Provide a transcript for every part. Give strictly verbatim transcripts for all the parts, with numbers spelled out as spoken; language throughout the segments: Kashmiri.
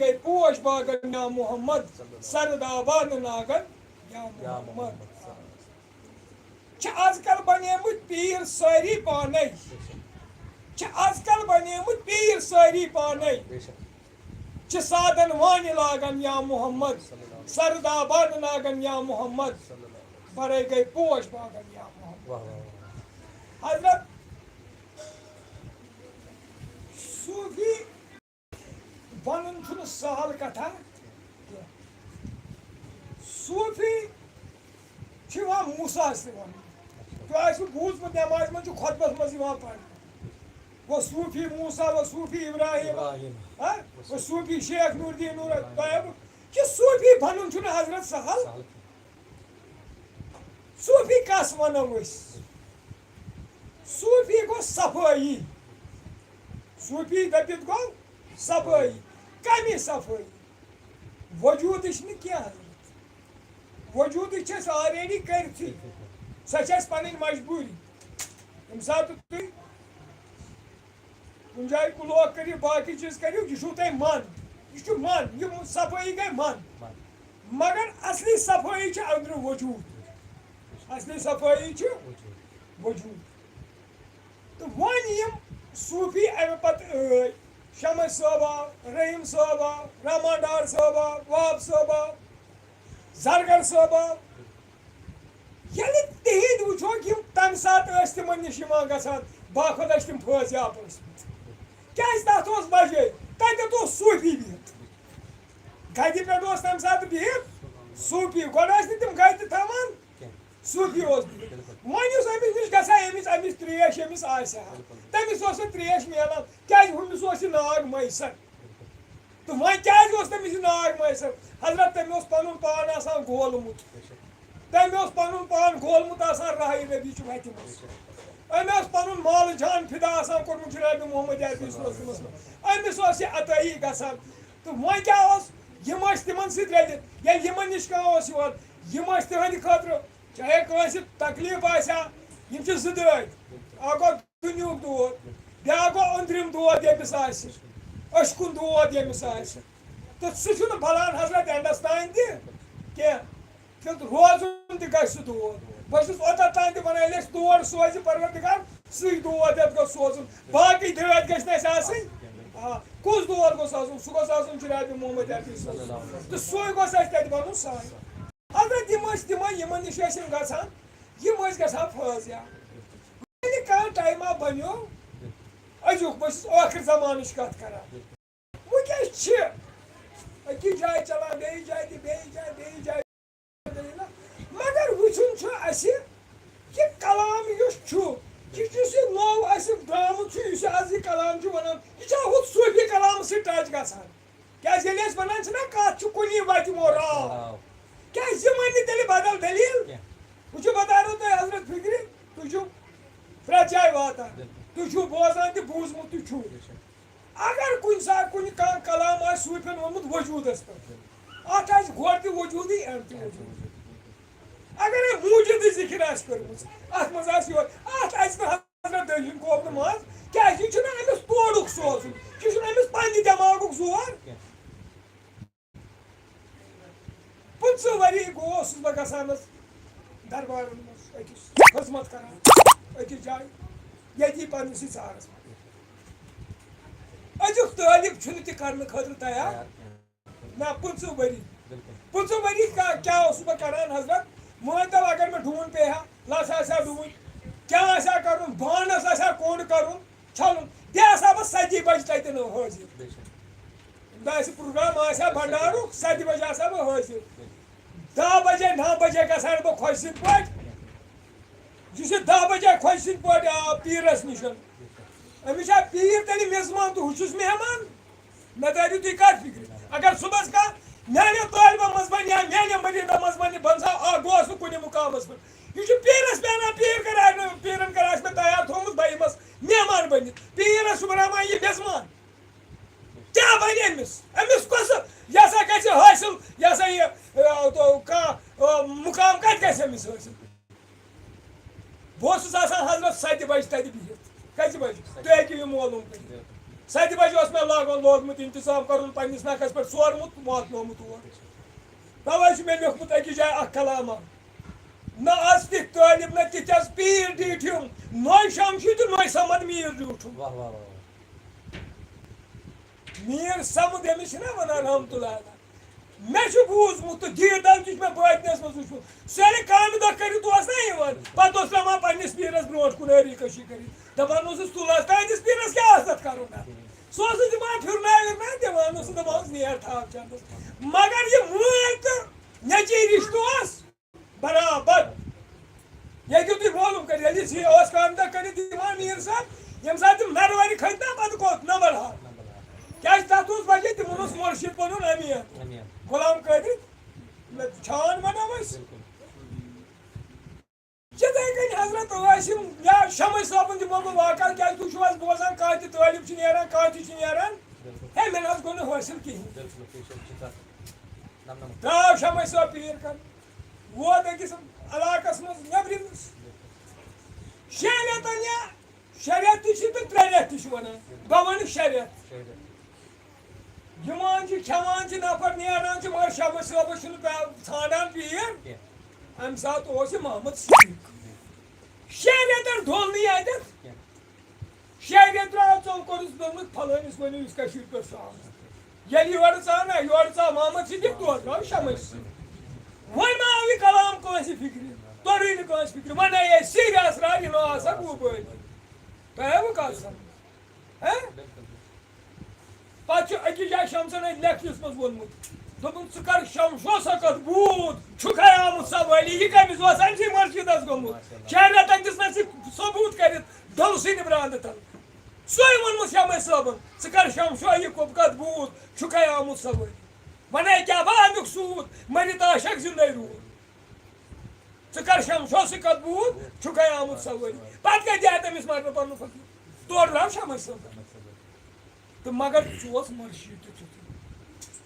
گٔے پوش باغن یا محمد، سرد آباد ناگن یا یا محمد۔ محمد۔ چھِ آز کل بنیمٕتۍ پیٖر سٲری پانے۔ چھِ آز کل بنیمٕتۍ پیٖر سٲری پانے۔ بے شک۔ چھِ سادن وانہِ لاگن یا محمد، سرد آباد ناگن یا محمد، برے گٔے پوش باغن یا محمد۔ واہ، واہ، واہ۔ حضرت، صوفی بنُن چھُنہٕ سہل کتھا کینٛہہ۔ صوفی چھُ یِوان موسیٰ ہس تہِ وننہٕ۔ تۄہہِ آسِوٕ بوٗزمُت، نمازِ منٛز چھُ خۄطبس منٛز یِوان پرنہٕ، "و صوفی موسیٰ و صوفی ابراہیم"، ابراہیم۔ ہا؟ "و صوفی شیخ نور الدین نور"۔ تۄہہِ آسِوٕ، یہِ صوفی بنُن چھُنہٕ حضرت سہل۔ سہل۔ صوفی کس ونو أسۍ؟ صوفی گوٚو صفٲیی۔ صوفی دٔپِتھ گوٚو صفٲیی۔ کمی صفٲیی؟ وجوٗدٕچ نہٕ کینٛہہ حضرت۔ وجوٗدٕچ چھِ أسۍ already کٔرتھٕے۔ سۄ چھِ اَسہِ پنٕنۍ مجبوٗری۔ ییٚمہِ ساتہٕ تُہۍ کُنہِ جایہِ کُلوک کٔرِو، باقٕے چیٖز کٔرِو، یہِ چھُو تۄہہِ من۔ یہِ چھُ من، یہِ صفٲیی گٔے من۔ من۔ مگر اصلی صفٲیی چھِ أنٛدرٕ وجوٗد۔ اصلی صفٲیی چھِ وجوٗد۔ وجوٗد۔ تہٕ وۄنۍ یِم صوٗفی اَمہِ پتہٕ ٲے، شمس صٲب آو، رحیٖم صٲب آو، رحمان ڈار صٲب آو، وہاب صٲب آو، زرگر صٲب آو۔ ییٚلہِ تِہِنٛدۍ وٕچھوکھ، یِم تَمہِ ساتہٕ ٲسۍ تِمن نِش یِوان گژھان، باخۄد ٲسۍ تِم فٲض یاب ٲسمٕتۍ۔ کیٛازِ؟ تَتھ اوس وجہ، تَتٮ۪تھ اوس صوٗفی بِہِتھ۔ گَدِ پٮ۪ٹھ اوس تَمہِ ساتہٕ بِہِتھ صوٗفی۔ گۄڈٕ ٲسۍ نہٕ تِم گَدِ تھاوان، کینٛہہ۔ صوٗفی اوس بِہِتھ۔ بِلکُل۔ وۄنۍ یُس أمِس نِش گژھِ ہا، أمِس، أمِس ترٛیش، أمِس آسہِ ہا۔ بِلکُل۔ تٔمِس اوس نہٕ ترٛیش میلان، کیٛازِ ہُمِس اوس یہِ ناگ میسر۔ تہٕ وۄنۍ کیٛازِ اوس تٔمِس یہِ ناگ میسر؟ حضرت، تٔمۍ اوس پنُن پان آسان گولمُت۔ بے شک۔ تٔمۍ اوس پنُن پان گولمُت آسان راہہِ نبی چہِ وتہِ منٛز۔ بے شک۔ أمۍ اوس پنُن مال جان فدا آسان کوٚرمُت جناب محمد عربی صلی اللہ علیہ وسلمس۔ أمِس اوس یہِ عطٲیی گژھان۔ تہٕ وۄنۍ کیٛاہ اوس؟ یِم ٲسۍ تِمن سۭتۍ رٔلِتھ۔ ییٚلہِ یِمن نِش کانٛہہ اوس یِوان، یِم ٲسۍ تِہنٛدِ خٲطرٕ، چاہے کٲنٛسہِ تکلیف آسہِ ہا، یِم چھِ زٕ دٲدۍ۔ اکھ گوٚو دُنیہُک دود، بیٛاکھ گوٚو أنٛدرِم دود ییٚمِس آسہِ، أچھِ کُن دود ییٚمِس آسہِ۔ تہٕ سُہ چھُنہٕ بلان حضرت اینڈس تام تہِ کینٛہہ، تیُتھ روزُن تہِ گژھِ سُہ دود۔ بہٕ چھُس اوٚتتھ تام تہِ ونان، ییٚلہِ اَسہِ تور سوزِ پروردگار، سُے دود یَتھ گوٚژھ سوزُن، باقٕے دٲدۍ گژھِ نہٕ اَسہِ آسٕنۍ۔ آ، کُس دود گوٚژھ آسُن؟ سُہ گوٚژھ آسُن جناب محمد عربی صٲب۔ تہٕ سُے گوٚژھ اَسہِ تَتہِ بَنُن سانہِ۔ حضرت، یِم ٲسۍ تِمَے، یِمَن نِش ٲسۍ یِم گژھان، یِم ٲسۍ گژھان فٲض یاب۔ ییٚلہِ کانٛہہ ٹایما بنیو، أزیُک، بہٕ چھُس ٲخر زمانٕچ کتھ کران۔ وٕنکیٚس چھِ أکِس جایہِ چلان، بیٚیِس جایہِ تہِ، بیٚیِس جایہِ، بیٚیِس جایہِ۔ مگر وٕچھُن چھُ اَسہِ کہِ کلام یُس چھُ، یہِ یُس یہِ نوٚو اَسہِ درٛامُت چھُ، یُس یہِ آز یہِ کلام چھُ وَنان، یہِ چھا ہُتھ صوٗفی کلامہٕ سۭتۍ ٹچ گژھان؟ کیٛازِ ییٚلہِ أسۍ وَنان چھِنہ، کَتھ چھُ کُنی وَتہِ مور آو۔ آو۔ کیٛازِ یہِ وَنہِ تیٚلہِ بدل دٔلیٖل؟ کینٛہہ۔ وٕچھِو، بہٕ تارو تۄہہِ حضرت فِکرِ، تُہۍ چھِو پرٛٮ۪تھ جایہِ واتان۔ بِلکُل۔ تُہۍ چھِو بوزان تہِ، بوٗزمُت تہِ چھُو۔ بے شک۔ اگر کُنہِ ساتہٕ کُنہِ کانٛہہ کلام آسہِ صوٗفیَن ووٚنمُت وجوٗدَس پٮ۪ٹھ، اَتھ آسہِ گۄڈٕ تہِ وجوٗدٕے، اَمہِ تہِ وجوٗدٕے۔ اگر أمۍ موٗجوٗدٕچ ذِکِر آسہِ کٔرمٕژ، اَتھ منٛز آسہِ یورٕ، اَتھ اَژِ نہٕ حضرت دٔہِم قومنہٕ منٛز، کیٛازِ یہِ چھُنہٕ أمِس تورُک سوزُن، یہِ چھُنہٕ أمِس پنٛنہِ دٮ۪ماغُک زور۔ پٕنٛژٕہ ؤری گوٚو، اوسُس بہٕ گژھان حظ دربارَن منٛز، أکِس خدمت کران، أکِس جایہِ، ییٚتی پنٛنِسٕے ژارَس منٛز۔ أزیُک طٲلب چھُنہٕ تہِ کرنہٕ خٲطرٕ تیار۔ نہ، پٕنٛژٕہ ؤری۔ بِلکُل۔ پٕنٛژٕہ ؤری کیٛاہ، کیٛاہ اوسُس بہٕ کران حضرت؟ مٲنۍ تو، اگر مےٚ ڈوٗن پیٚیہِ ہا، لَژھ آسہِ ہا ڈوٗنۍ، کیٛاہ آسہِ ہا کرُن، بانَس آسہِ ہا کوٚنٛڈ کرُن، چھَلُن، بیٚیہِ آسہٕ ہا بہٕ سَتہِ بَجہِ تَتٮ۪ن حٲضِر۔ بے شک۔ مےٚ آسہِ پروگرام، آسہِ ہا بھنڈارُک، سَتہِ بَجہِ آسہٕ ہا بہٕ حٲضِر۔ دَہ بَجے، نَو بَجے گژھٕ ہا بہٕ خۄشہِ سٕنٛدۍ پٲٹھۍ۔ یُس یہِ دَہ بَجے خۄشہِ سٕنٛدۍ پٲٹھۍ آو پیٖرَس نِش، أمِس چھا پیٖر تیٚلہِ میزبان تہٕ ہُہ چھُس مہمان؟ مےٚ تٲرِو تُہۍ کَتھ فِکرِ؟ اگر صُبحَس کانٛہہ میٛانٮ۪ن طٲلبَن منٛز بَنہِ یا میٛانٮ۪ن مٔریٖدَن منٛز بَنہِ، بہٕ نہ سا آ، گوس نہٕ کُنہِ مُقامَس پٮ۪ٹھ۔ یہِ چھُ پیٖرَس پیٛاران، پیٖر کَرِ آسہِ مےٚ، پیٖرَن کَرِ آسہِ مےٚ تیار تھوٚومُت، بہٕ یِمَس مہمان بٔنِتھ۔ پیٖرَس چھُ بَناوان یہِ میزبان۔ کیٛاہ بَنہِ أمِس؟ أمِس کۄس، یہِ ہسا گژھِ حٲصِل، یہِ ہسا یہِ، آ، تو کانٛہہ، آ، مُقام کَتہِ گژھِ أمِس حٲصِل؟ بہٕ اوسُس آسان حضرت سَتہِ بَجہِ تَتہِ بِہِتھ۔ کٔژِ بَجہِ؟ تُہۍ ہیٚکِو یہِ معلوٗم کٔرِتھ۔ ستہِ بجہِ اوس مےٚ لاگُن لوگمُت انتظام کرُن، پننِس نکھس پٮ۪ٹھ سورمُت، واتنومُت اور۔ توے چھُ مےٚ لیوٚکھمُت أکِس جایہِ اکھ کلامہ، نہ آز تِتھۍ طٲلب، نہ تِتھۍ آز پیٖر ڈیٖٹھِم، نوے شمشی تہٕ نوے صمد میٖر ڈیوٗٹھِم۔ واہ، واہ، واہ، واہ۔ میٖر صمد، ییٚمِس چھِنہ وَنان رحمتہ اللہ علیہ۔ مےٚ چھُ بوٗزمُت تہٕ دیٖدار تہِ چھُ مےٚ بٲطنَس منٛز وٕچھمُت۔ سُہ ییٚلہِ کامہِ دۄہ کٔرِتھ اوس نہ یِوان، پَتہٕ اوس پٮ۪وان پنٛنِس پیٖرَس برونٛٹھ کُن عٲری کٔشی کٔرِتھ۔ دَپان اوسُس، "تُل حظ، تُہٕنٛدِس پیٖرَس کیٛاہ آسہِ تَتھ کَرُن اَتھ؟" سُہ اوس نہٕ دِوان پھِرناوِتھ نہ دِوان اوس سُہ دَپان اوس، "نیر تھاو چَندَس۔" مگر یہِ مٲلۍ تہٕ نیٚچِی رِشتہٕ اوس برابر۔ ییٚتہِ تُہۍ معلوم کٔرِو، ییٚلہِ یہِ اوس کامہِ دۄہ کٔرِتھ دِوان میٖر صٲب، ییٚمہِ ساتہٕ تِم نَروَرِ کھٔتۍ نا پَتہٕ کوٚت نمبر ہاو۔ کیٛازِ تَتھ اوس وجہ تِمَن اوس مُرشِد پَنُن امیٖن۔ امیٖن۔ غلام قٲدر چھان وَنو أسۍ۔ بِلکُل۔ یِتھَے کٔنۍ حضرت عٲصم یا شمس صٲبُن دِمو بہٕ واقعہ، کیٛازِ تُہۍ چھِو حظ بوزان، کانٛہہ تہِ طٲلب چھُ نیران، کانٛہہ تہِ چھُ نیران، بِلکُل۔ ہے، مےٚ نہ حظ گوٚو نہٕ حٲصِل کِہیٖنۍ۔ بِلکُل، بِلکُل، یہِ چھِ اَتھ نَمنَمَتھ۔ درٛاو شمس صٲب پیٖر کَرنہِ، ووت أکِس علاقَس منٛز نیٚبرِمِس۔ شیٚن رٮ۪تَن یا شےٚ رٮ۪تھ تہِ چھِ تہٕ ترٛےٚ رٮ۪تھ تہِ چھِ وَنان، بہٕ وَنہٕ شےٚ رٮ۪تھ۔ شےٚ رٮ۪تھ۔ یِوان چھِ، کھٮ۪وان چھِ نفر، نیران چھِ، مگر شمس صٲبَس چھُنہٕ پے-، ژھانٛڈان پیٖر۔ کینٛہہ۔ اَمہِ ساتہٕ اوس یہِ محمد صدیق۔ شیٚن رٮ۪تَن ڈوٚل نہٕ یہِ اَتٮ۪تھ۔ کینٛہہ۔ شیٚیہِ رٮ۪تہٕ درٛاو ژوٚل کوٚرُس دوٚپمُت، "فلٲنِس ؤنِو، یُس کٔشیٖرِ پٮ۪ٹھ چھُ آمُت۔" ییٚلہِ یورٕ ژاو نہ، یورٕ ژاو محمد صدیق، تورٕ ژاو شمس۔ وۄنۍ ما آو یہِ کلام کٲنٛسہِ فِکرِ؟ توٚرُے نہٕ کٲنٛسہِ فِکرِ۔ وۄنۍ آیے سِرۍ اسرار، یہِ نہٕ آسا گوٗبٲرۍ۔ تۄہہِ آوٕ کتھ سمجھ؟ ہہ؟ پتہٕ چھُ أکِس جایہِ شمسن أتھۍ لیکھنس منٛز ووٚنمُت، دوٚپُن، "ژٕ کر شمسو سا کتھ بوٗد، چھُکھے آمُت سوٲلی، یہِ کٔمِس اوس أمۍ سٕے مسجدس گوٚمُت؟ شیٚن رٮ۪تن دِژ نہ ژٕ ثبوٗت کٔرِتھ، ڈوٚل سٕے نہٕ براندٕ تل۔" سُے ووٚنمُت شمس صٲبن، "ژٕ کر شمسو یہِ کتھ بوٗد، چھُکھے آمُت سوٲلی۔ ونے کیٛاہ بہٕ امیُک سوٗد، مٔرِتھ عاشق زندے روٗد۔" ژٕ کر شمسو سۭتۍ کتھ بوٗد، چھُکھے آمُت سوٲری۔ پتہٕ کتہِ آے تٔمِس مرنہٕ پنُن فقیٖر؟ تورٕ درٛاو شمس صٲب۔ تہٕ مگر سُہ اوس مُرشِد تہِ تیُتھُے۔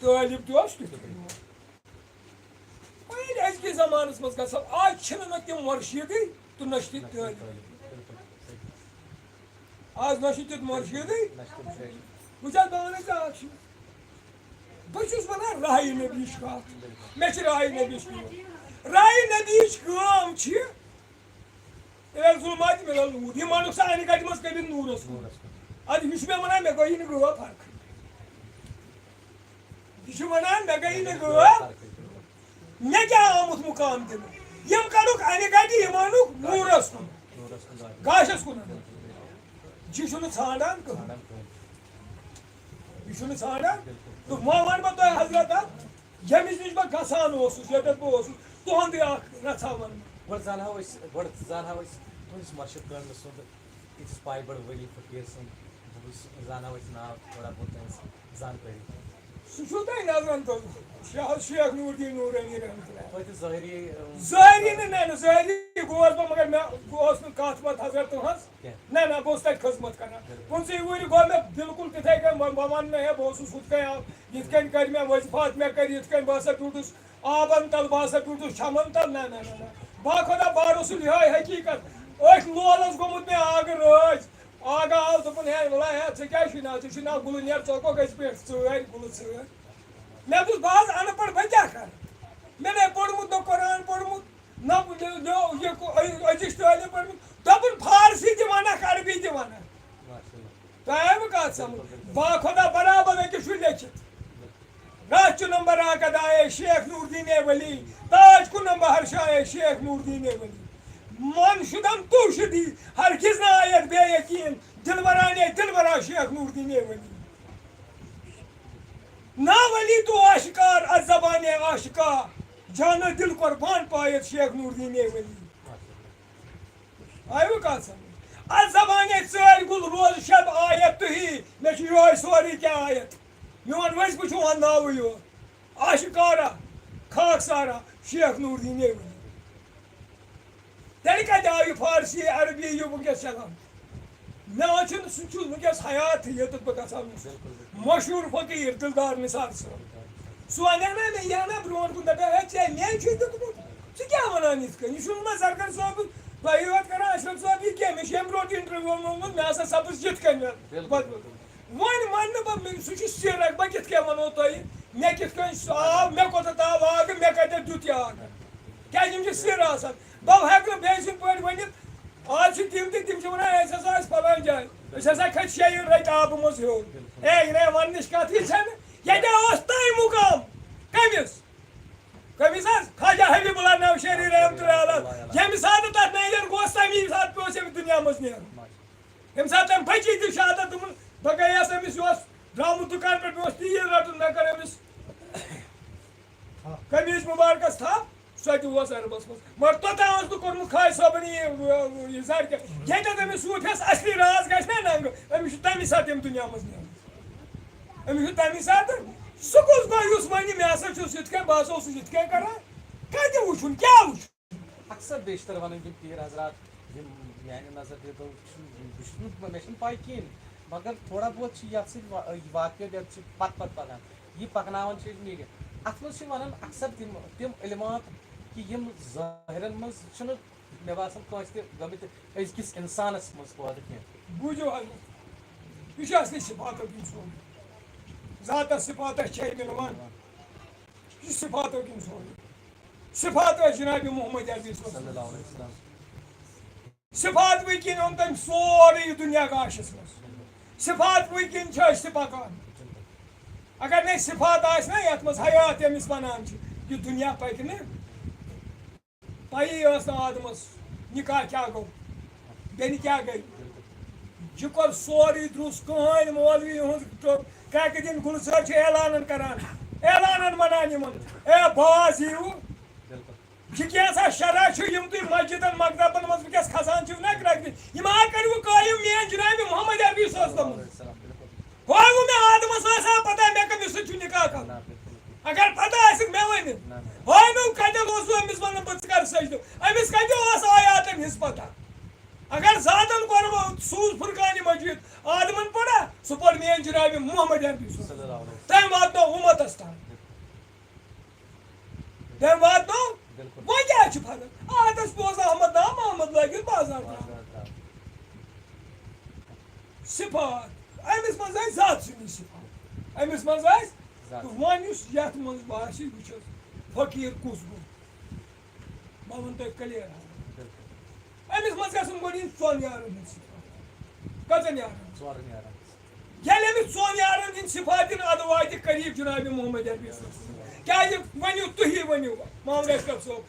طٲلب تہِ اوس تیُتھُے۔ وۄنۍ ییٚلہِ أزکِس زمانس منٛز گژھو، آز چھِنہٕ نہ تِم مُرشِدٕے تہٕ نہ چھِ تِم طٲلب۔ آز نہ چھِ تیُتھ مُرشِدٕے۔ وٕچھ حظ، بہٕ وَنَے ژےٚ اَکھ چیٖز۔ بہٕ چھُس وَنان راہی نبیِچ کَتھ۔ مےٚ چھِ راہی نبیِچ کٲم۔ راہی نبیِچ کٲم چھِ، "اِلَل ظُلُمَاتِ مِنَل نوٗر"۔ یہِ وَنُکھ سا اَنہِ گَٹہِ منٛز کٔرِتھ نوٗرَس کُن۔ اَدٕ یہِ چھُ مےٚ وَنان، مےٚ گوٚو یہِ نہٕ گٲو فرقٕے۔ یہِ چھُ وَنان، مےٚ گٔے نہٕ گٲو۔ مےٚ کیٛاہ آمُت مُقام دِنہٕ؟ یِم کَڑُکھ اَنہِ گَٹہِ، یِم اَنُکھ نوٗرَس کُن، گاشَس کُن۔ یہِ چھُنہٕ ژھانٛڈان کٕہٕنۍ۔ یہِ چھُنہٕ ژھانٛڈان۔ تہٕ وۄنۍ وَنہٕ بہٕ تۄہہِ حضرت اَکھ، ییٚمِس نِش بہٕ گژھان اوسُس، ییٚتٮ۪تھ بہٕ اوسُس، تُہُنٛدُے اَکھ رَژھا وَنہٕ بہٕ۔ گۄڈٕ زانہو أسۍ، گۄڈٕ زانہو أسۍ تُہٕنٛدِس مُرشِد کٲمِل سُنٛد، یُس پایہِ بٔڑ ؤلی فقیٖر سُنٛد، بہٕ زانہو أسۍ ناو تھوڑا بہت تُہٕنٛز زانکٲری۔ سُہ چھُو تۄہہِ نظرَن تُہۍ وٕچھِو۔ شاہ حظ شیخ نور الدین نورانی رحمتہ اللہ۔ توتہِ ظٲہری، اۭں۔ ظٲہری نہٕ، نہ، نہ، ظٲہری گوس بہٕ، مگر مےٚ اوس نہٕ کَتھ وَتھ حضرت تُہٕنٛز۔ کینٛہہ۔ نہ، نہ، بہٕ اوسُس تَتہِ خدمت کران۔ بِلکُل۔ پٕنٛژٕہہِ وُہٕرۍ گوٚو مےٚ بِلکُل تِتھَے کٔنۍ، بہٕ، بہٕ وَنہٕ نہٕ ہے، بہٕ اوسُس ہُتھ کٔنۍ آو، یِتھ کٔنۍ کٔرۍ مےٚ وظیفات، مےٚ کٔرۍ یِتھ کٔنۍ، بہٕ ہسا ٹوٗٹُس آبَن تَل، بہٕ ہسا ٹوٗٹُس چھَمَن تَل، نہ، نہ، نہ، نہ۔ باخۄدا بارسُل یِہوٚے حقیٖقت۔ أتھۍ لولَس گوٚمُت مےٚ آگہٕ رٲژ۔ آگہٕ آو، دوٚپُن، "ہے، وَلہ ہے، ژےٚ کیٛازِ چھُے ناو؟ ژےٚ چھُے ناو گُلہٕ نیر، ژٕ ہٮ۪کوکھ أسۍ پٮ۪ٹھ ژٲرۍ، گُلہٕ ژٲرۍ۔" مےٚ دوٚپُس، "بہٕ حظ اَنہٕ پَتہٕ، بہٕ کیٛاہ کَرٕ؟ مےٚ نے پوٚرمُت، نہ قرآن پوٚرمُت، نہ لیو-، لیو-، یہِ کو-، أ-، أزِچ تعلیٖم پٔرمٕژ۔" دوٚپُن، "فارسی تہِ وَنَکھ، عربی تہِ وَنَکھ۔" ماشاءاللہ۔ تۄہہِ آیوٕ کَتھ سَمٕجھ؟ بِلکُل، بِلکُل۔ باخۄدا برابر أکِس چھُ لیٚکھِتھ۔ راتھ چُنم بہٕ راکد آیے شیخ نور دیٖنے ولی، تاج کُنم بہٕ ہرشایے شیخ نور دیٖنے ولی۔ من شدم تو شدی، ہرگز نہ آید بے یقین، دلبرانے دلبرا شیخ نور دیٖنے ولی۔ نا ولی تو آشکار از زبان آشکا، جان دل قربان پاید شیخ نور دیٖنے ولی۔ آیوٕ کتھ سمجھ؟ از زبانے ژٲرۍ گُل روز شب آیت تُہی، مےٚ چھُ یِہوٚے سورُے کینٛہہ آیت۔ میون وظیفہٕ چھُ وۄنۍ ناوٕے یوت۔ آشکارا، خاکسارا، شیخ نور دیٖنے ولی۔ تیٚلہِ کتہِ آو یہِ فارسی، عربی، یہِ وٕنکیٚس چلان؟ مےٚ حظ چھُنہٕ، سُہ چھُ وٕنکیٚس حیاتٕے، ییٚتٮ۪تھ بہٕ گژھان اوسُس۔ بِلکُل، بِلکُل۔ مشہوٗر فقیٖر دلدار نثار صٲب۔ سُہ وَنہِ ہا نہ مےٚ، یہِ ہا نہ برونٛٹھ کُن، دَپہِ ہا، "ہے، ژےٚ مےٚ چھُے دیُتمُت۔ ژٕ کیٛاہ وَنان یِتھ کٔنۍ؟ یہِ چھُنہٕ مےٚ زرگر صٲبُن، تۄہہِ یوت کَران اشرف صٲب یہِ کینٛہہ، مےٚ چھُ ییٚمہِ برونٛٹھ اِنٹروِو اوٚنمُت، مےٚ ہسا سَپٕز یِتھ کٔنۍ مےٚ۔" بِلکُل، بِلکُل۔ وۄنۍ وَنہٕ نہٕ بہٕ، مےٚ، سُہ چھُ سِر، بہٕ کِتھ کٔنۍ وَنو تۄہہِ، مےٚ کِتھ کٔنۍ سُہ آو، مےٚ کوٚتَتھ آو آگہٕ، مےٚ کَتٮ۪تھ دیُت یہِ آگہٕ؟ کیٛازِ یِم چھِ سِر آسان۔ بہٕ ہٮ۪کہٕ نہٕ بیٚیہِ سٕنٛدۍ پٲٹھۍ ؤنِتھ۔ آز چھِ تِم تہِ، تِم چھِ وَنان، "أسۍ ہسا ٲسۍ فلٲنۍ جایہِ، أسۍ ہسا کھٔتۍ شیٚیہِ رٮ۪تۍ آبہٕ منٛز ہیوٚر۔" ہے، یہِ نَے وَننٕچ کَتھٕے چھَنہٕ۔ ییٚتہِ اوس تۄہہِ مُقام۔ کٔمِس؟ کٔمِس حظ؟ خواجہ حبیب اللہ نوشہری رحمتہ اللہ علیہ۔ ییٚمہِ ساتہٕ تَتھ نٔنۍ گوس، تَمی ساتہٕ پیوٚس أمِس دُنیا منٛز نیرُن۔ ییٚمہِ ساتہٕ تٔمۍ بٔچی تہِ شہادت دوٚپُن، بہٕ گٔیَس أمِس، یہِ اوس درٛامُت دُکان پٮ۪ٹھ، مےٚ اوس تیٖل رَٹُن، مےٚ کٔر أمِس قمیٖض مُبارکَس تھپھ، سۄ تہِ اوس عربَس منٛز۔ مگر توٚتام اوس نہٕ کوٚرمُت خاج صٲبَن یہِ، یہِ زَر کینٛہہ۔ ییٚتٮ۪تھ أمِس صوٗفیَس اَصلی راز گژھِ نا ننٛگہٕ، أمِس چھُ تَمی ساتہٕ تِم دُنیا منٛز نیران۔ أمِس چھُ تَمی ساتہٕ، سُہ کُس گوٚو یُس وَنہِ، مےٚ ہسا چھُس یِتھ کٔنۍ، بہٕ ہسا اوسُس یِتھ کٔنۍ کران، کَتہِ وٕچھُن، کیٛاہ وٕچھُن؟ اکثر بیشتر ونان یِم پیٖر حضرات، یِم میانہِ نظر تہِ تو چھُ، بہٕ چھُس نہٕ، مےٚ چھُنہٕ پاے کِہیٖنۍ، مگر تھوڑا بہت چھِ یتھ سۭتۍ وا-، یہِ واقعیت یتھ چھِ پتہٕ پتہٕ پکان۔ یہِ پکناوان چھِ أسۍ میٖڈیا۔ اتھ منٛز چھِ ونان اکثر تِم، تِم علمات کہِ یِم ظٲہرن منٛز چھِنہٕ، مےٚ باسان، کٲنٛسہِ تہِ گٔمٕتۍ أزکِس انسانس منٛز پٲدٕ کینٛہہ۔ بوٗزِو حضرت، یہِ چھُ اصلی صفاتو کِنۍ سورُے۔ ذاتس صفاتس چھِ أمۍ وَنان۔ یہِ چھُ صفاتو کِنۍ سورُے۔ صفات ٲسۍ جناب محمد عربی صلی اللہ علیہ وسلم۔ صفات وٕنکیٚن اوٚن تٔمۍ سورُے یہِ دُنیا گاشَس منٛز۔ صفات وٕنکیٚن چھِ أسۍ تہِ پَکان۔ اگر نَے صفات آسہِ نا یَتھ منٛز حیات ییٚمِس وَنان چھِ، یہِ دُنیا پَکہِ نہٕ۔ پَیی ٲس نہٕ آدمَس نِکاح کیٛاہ گوٚو، بیٚنہِ کیٛاہ گٔے۔ یہِ کوٚر سورُے درُس، کٕہٕنۍ مولوی یِہُنٛد ٹوٚپ کرٛٮ۪کہٕ دِنۍ گُلہٕ ژٲر چھِ اعلانَن کَران، اعلانَن وَنان یِمَن، "اے باز یِیِو۔" یہِ کینٛژھا شرح چھُ یِم تُہۍ مسجدن مکتبن منٛز وٕنکیٚس کھسان چھِو نا کرٛٮ۪کہٕ دِنۍ، یِم ہا کٔرِو قٲیِم میٲنۍ جناب محمد عربی صٲب دوٚپمُت۔ ہۄے ووٚن مےٚ آدمس آسہِ ہا پتہ مےٚ کٔمِس سۭتۍ چھُ نکاح کرُن۔ اگر پتہ آسہِ مےٚ ؤنِتھ۔ ہۄے نو کتٮ۪ن اوس أمِس ونان بہٕ ژٕ کر سجدٕ؟ أمِس کتہِ اوس آیاتن ہٕنٛز پتہ؟ اگر ذاتن پرو سوٗز فرقانِ مجید آدمن پرا، سُہ پوٚر میٲنۍ جناب محمد عربی صٲب۔ تٔمۍ واتنو اُمتس تام۔ تٔمۍ واتنو۔ وۄنۍ کیٛاہ چھُ فرق؟ آتس بوز احمد نام، محمد لٲگِتھ بازار تام۔ صفات۔ أمِس منٛز آسہِ ذات سٕنٛدی صفات۔ أمِس منٛز آسہِ۔ تہٕ وۄنۍ یُس یَتھ منٛز باسہِ، وٕچھ حظ، فقیٖر کُس گوٚو؟ بہٕ وَنہٕ تۄہہِ clear حظ۔ أمِس منٛز گژھن گۄڈٕ یِنۍ ژۄن یارَن ہٕنٛدۍ صفات۔ کٔژَن یارَن؟ ژورَن یارَن۔ ییٚلہِ أمِس ژۄن یارَن ہٕنٛدۍ صفات یِن، اَدٕ واتہِ قریٖب جناب محمد عربی صٲب۔ کیٛازِ ؤنِو، تُہی ؤنِو، محمد اشرف صٲب،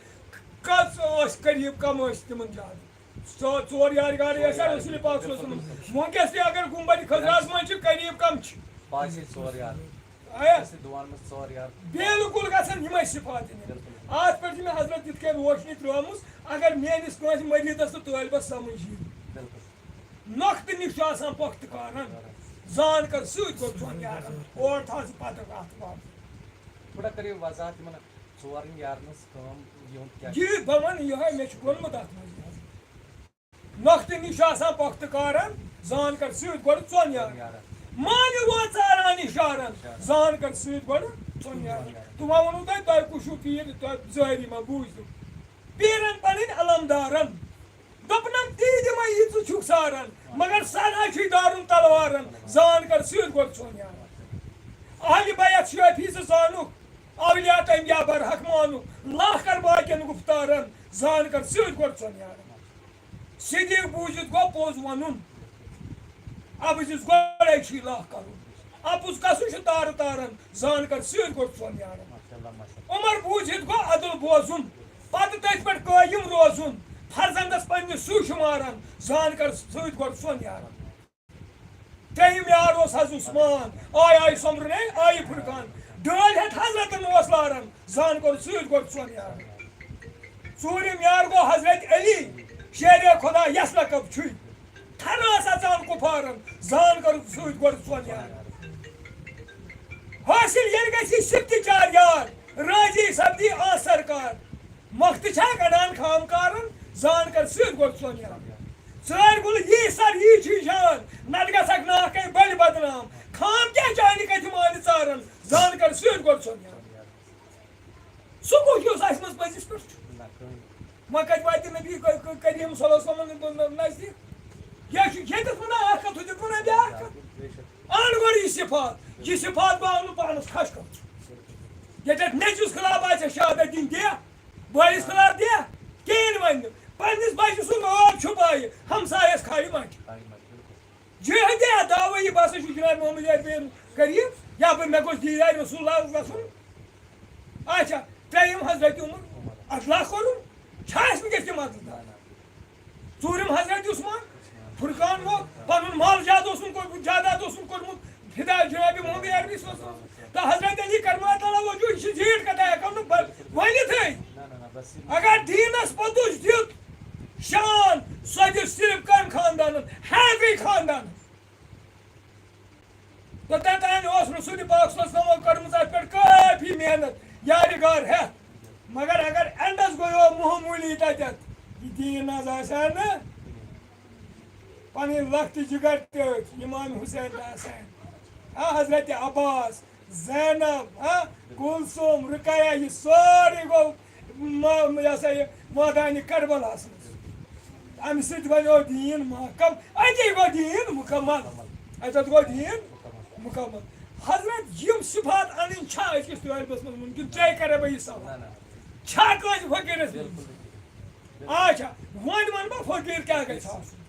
کٔژ ٲسۍ قریٖب، کَم ٲسۍ تِمَن زیادٕ؟ ژو-، ژور یار گاڑِ ٲسۍ رسول پاک صلی اللہ علیہ وسلم۔ وٕنکیٚس تہِ اگر گُنبد خضرات منٛز چھِ، قریٖب کَم چھِ؟ پانٛژھ ژور یار۔ آیا؟ اَسہِ دُعاہَن منٛز ژور یار۔ بالکل گژھن یِمے صفات یِنۍ۔ بالکل۔ اَتھ پٮ۪ٹھ چھِ مےٚ حضرت یِتھ کٔنۍ روشنی ترٲومٕژ، اگر میٲنِس کٲنٛسہِ مریٖدَس تہٕ طٲلبَس سَمٕجھ یی۔ بالکل۔ نۄقطہٕ نِش چھُ آسان پۄختہٕ کارَن، زان کر سۭتۍ گوٚو ژۄن یارَن۔ اور تھاو ژٕ پَتہٕ اَتھ وَتھ۔ تھوڑا کٔرِو وضاحت یِمَن ژورَن یارَن ہٕنٛز کٲم، یِہُنٛد کیٛاہ چھُ؟ یہِ بہٕ وَنہٕ یِہوٚے، مےٚ چھُ ووٚنمُت اَتھ منٛز یہِ حظ۔ نۄقطہٕ نِش چھُ آسان پۄختہٕ کارَن، زان کر سۭتۍ گۄڈٕ ژۄن یارَن۔ مانہِ وۄنۍ ژاران اِشارَن، زان کر سۭتۍ گۄڈٕ ژۄن یارَن۔ تہٕ وۄنۍ ووٚنوُ تۄہہِ، تۄہہِ کُس چھُو پیٖر، تۄہہِ ظٲہری ما بوٗزِو۔ پیٖرَن پَنٕنۍ علمدارَن، دوٚپنَم تی دِمَے یہِ ژٕ چھُکھ ژاران، مگر سَرا چھُے دارُن تلوارَن، زان کر سۭتۍ گۄڈٕ ژۄن یارَن۔ اہلِ بیت شٲفی ژٕ زانُکھ، اولیاء تہٕ انبیاء برحق مانُکھ، لاہ کر باقین گفتارن، زان کر سۭتۍ گۄڈٕ ژۄن یارن۔ صدیق بوٗزِتھ گوٚو پوٚز وَنُن، اَپزِس گۄڈَے چھُے لاہ کَرُن۔ اَپُز کَسُن چھُ تارٕ تارن، زان کر سۭتۍ گۄڈٕ ژۄن یارن۔ عمر بوٗزِتھ گوٚو عدل بوزُن، پتہٕ تٔتھۍ پٮ۪ٹھ قٲیِم روزُن، فرزندس پننہِ سُے شُمارن، زان کر سۭتۍ گۄڈٕ ژۄن یارن۔ ترٛیٚیِم یار اوس حض عثمان، آے آے سۄمبرُن، ہے آیہِ فرقان۔ ڈٲلۍ ہٮ۪تھ حضرتن اوس لاران، زان کوٚر سۭتۍ گۄڈٕ ژۄن یارن۔ ژوٗرِم یار گوٚو حضرت علی، شیرِ خدا یس لقب چھُے۔ تھرٕ ٲس اژان کُفارن، زان کوٚر سۭتۍ گۄڈٕ ژۄن یارن۔ حٲصِل ییٚلہِ گژھِ صفتِ چار یار، رٲضی سپدی آ سرکار۔ مۄختہٕ چھا کڑان خام کارن، زان کر سۭتۍ گۄڈٕ ژۄن یارن۔ ژٲرۍ گُلہٕ یی سر یی چھُے جان، نتہٕ گژھکھ ناکھے بٔلۍ بدنام۔ خام کیٛاہ چانہِ کتھِ مانہِ ژارن، زان کر سۭتۍ گۄڈٕ ژۄن یارن۔ سُہ کُس یُس اَسہِ منٛز پٔزِس پٮ۪ٹھ چھُ؟ نہ، کٕہٕنۍ۔ وۄنۍ کتہِ واتہِ نبی ک-، ک-، کریم صلی اللہ علیہ وسلم نزدیٖک؟ یہِ چھُ ییٚتٮ۪تھ وَنان اکھ کتھ، ہُتٮ۪تھ وَنان بیٛاکھ کتھ۔ بے شک۔ اَن گۄڈٕ یہِ صفات، یہِ صفات گوٚو اَنُن پانَس کھَش کَرُن۔ ییٚتٮ۪تھ نیٚچوِس خلاف آسہِ شہادت دِنۍ، دِ۔ بٲیِس خلاف دِ۔ کِہیٖنۍ وَنہِ نہٕ۔ پنٛنِس بَچہِ سُنٛد عٲب چھُپایہِ، ہمسایَس کھالہِ مَٹہِ۔ جہٲدی دعوٲیی، بہٕ ہسا چھُس جناب محمد عرفان کریم، یا بہٕ، مےٚ گوٚژھ دیٖدار رسول اللہ گژھُن۔ اچھا، ترٛیٚیِم حضرت عمر، اصلاح کوٚرُن، چھا اَسہِ وٕنکیٚس تہِ مدد کران؟ ژوٗرِم حضرت عثمان، فرقان گوٚو، پنُن مال جاد اوسُن کوٚرمُت، جاداد اوسُن کوٚرمُت فدا جناب محمد عربی صٲب۔ تہٕ حضرت علی کرم اللہ تعالیٰ وجوہ، یہِ چھِ زیٖٹھ کتھا، ہٮ۪کو نہٕ بہ-، ؤنِتھٕے۔ اگر دیٖنس پوٚتُس دیُت شان، سۄ دیُت صرف کٔمۍ خاندانن؟ حیدری خاندانن۔ توٚتام تام اوس رسول پاک صلی اللہ علیہ وسلمو کٔرمٕژ اَتھ پٮ۪ٹھ کٲفی محنت، یارِ غار ہٮ۪تھ۔ مگر اگر اینڈس گوٚیو معموٗلی تَتٮ۪تھ، یہِ دیٖن نہ حظ آسہِ ہا نہٕ۔ پنٕنۍ لۄکٹہِ جگر تہِ ٲسۍ، امام حسین تہٕ حسین، آ، حضرت عباس، زینب، ہاں، کلثوم، رقیہ، یہِ سورُے گوٚو ما-، یہِ ہسا یہِ مٲدانِ کربلاہس منٛز۔ اَمہِ سۭتۍ بنیو دیٖن محکم، اَتی گوٚو دیٖن مُکمل۔ اَتٮ۪تھ گوٚو دیٖن مُکمل۔ حضرت، یِم صفات اَنٕنۍ چھا أکِس طٲلبَس منٛز مُمکِن؟ ژےٚ کَرے بہٕ یہِ سوال۔ چھا کٲنٛسہِ فقیٖرَس منٛز؟ اچھا، وۄنۍ وَنہٕ بہٕ فقیٖر کیٛاہ گژھِ آسُن۔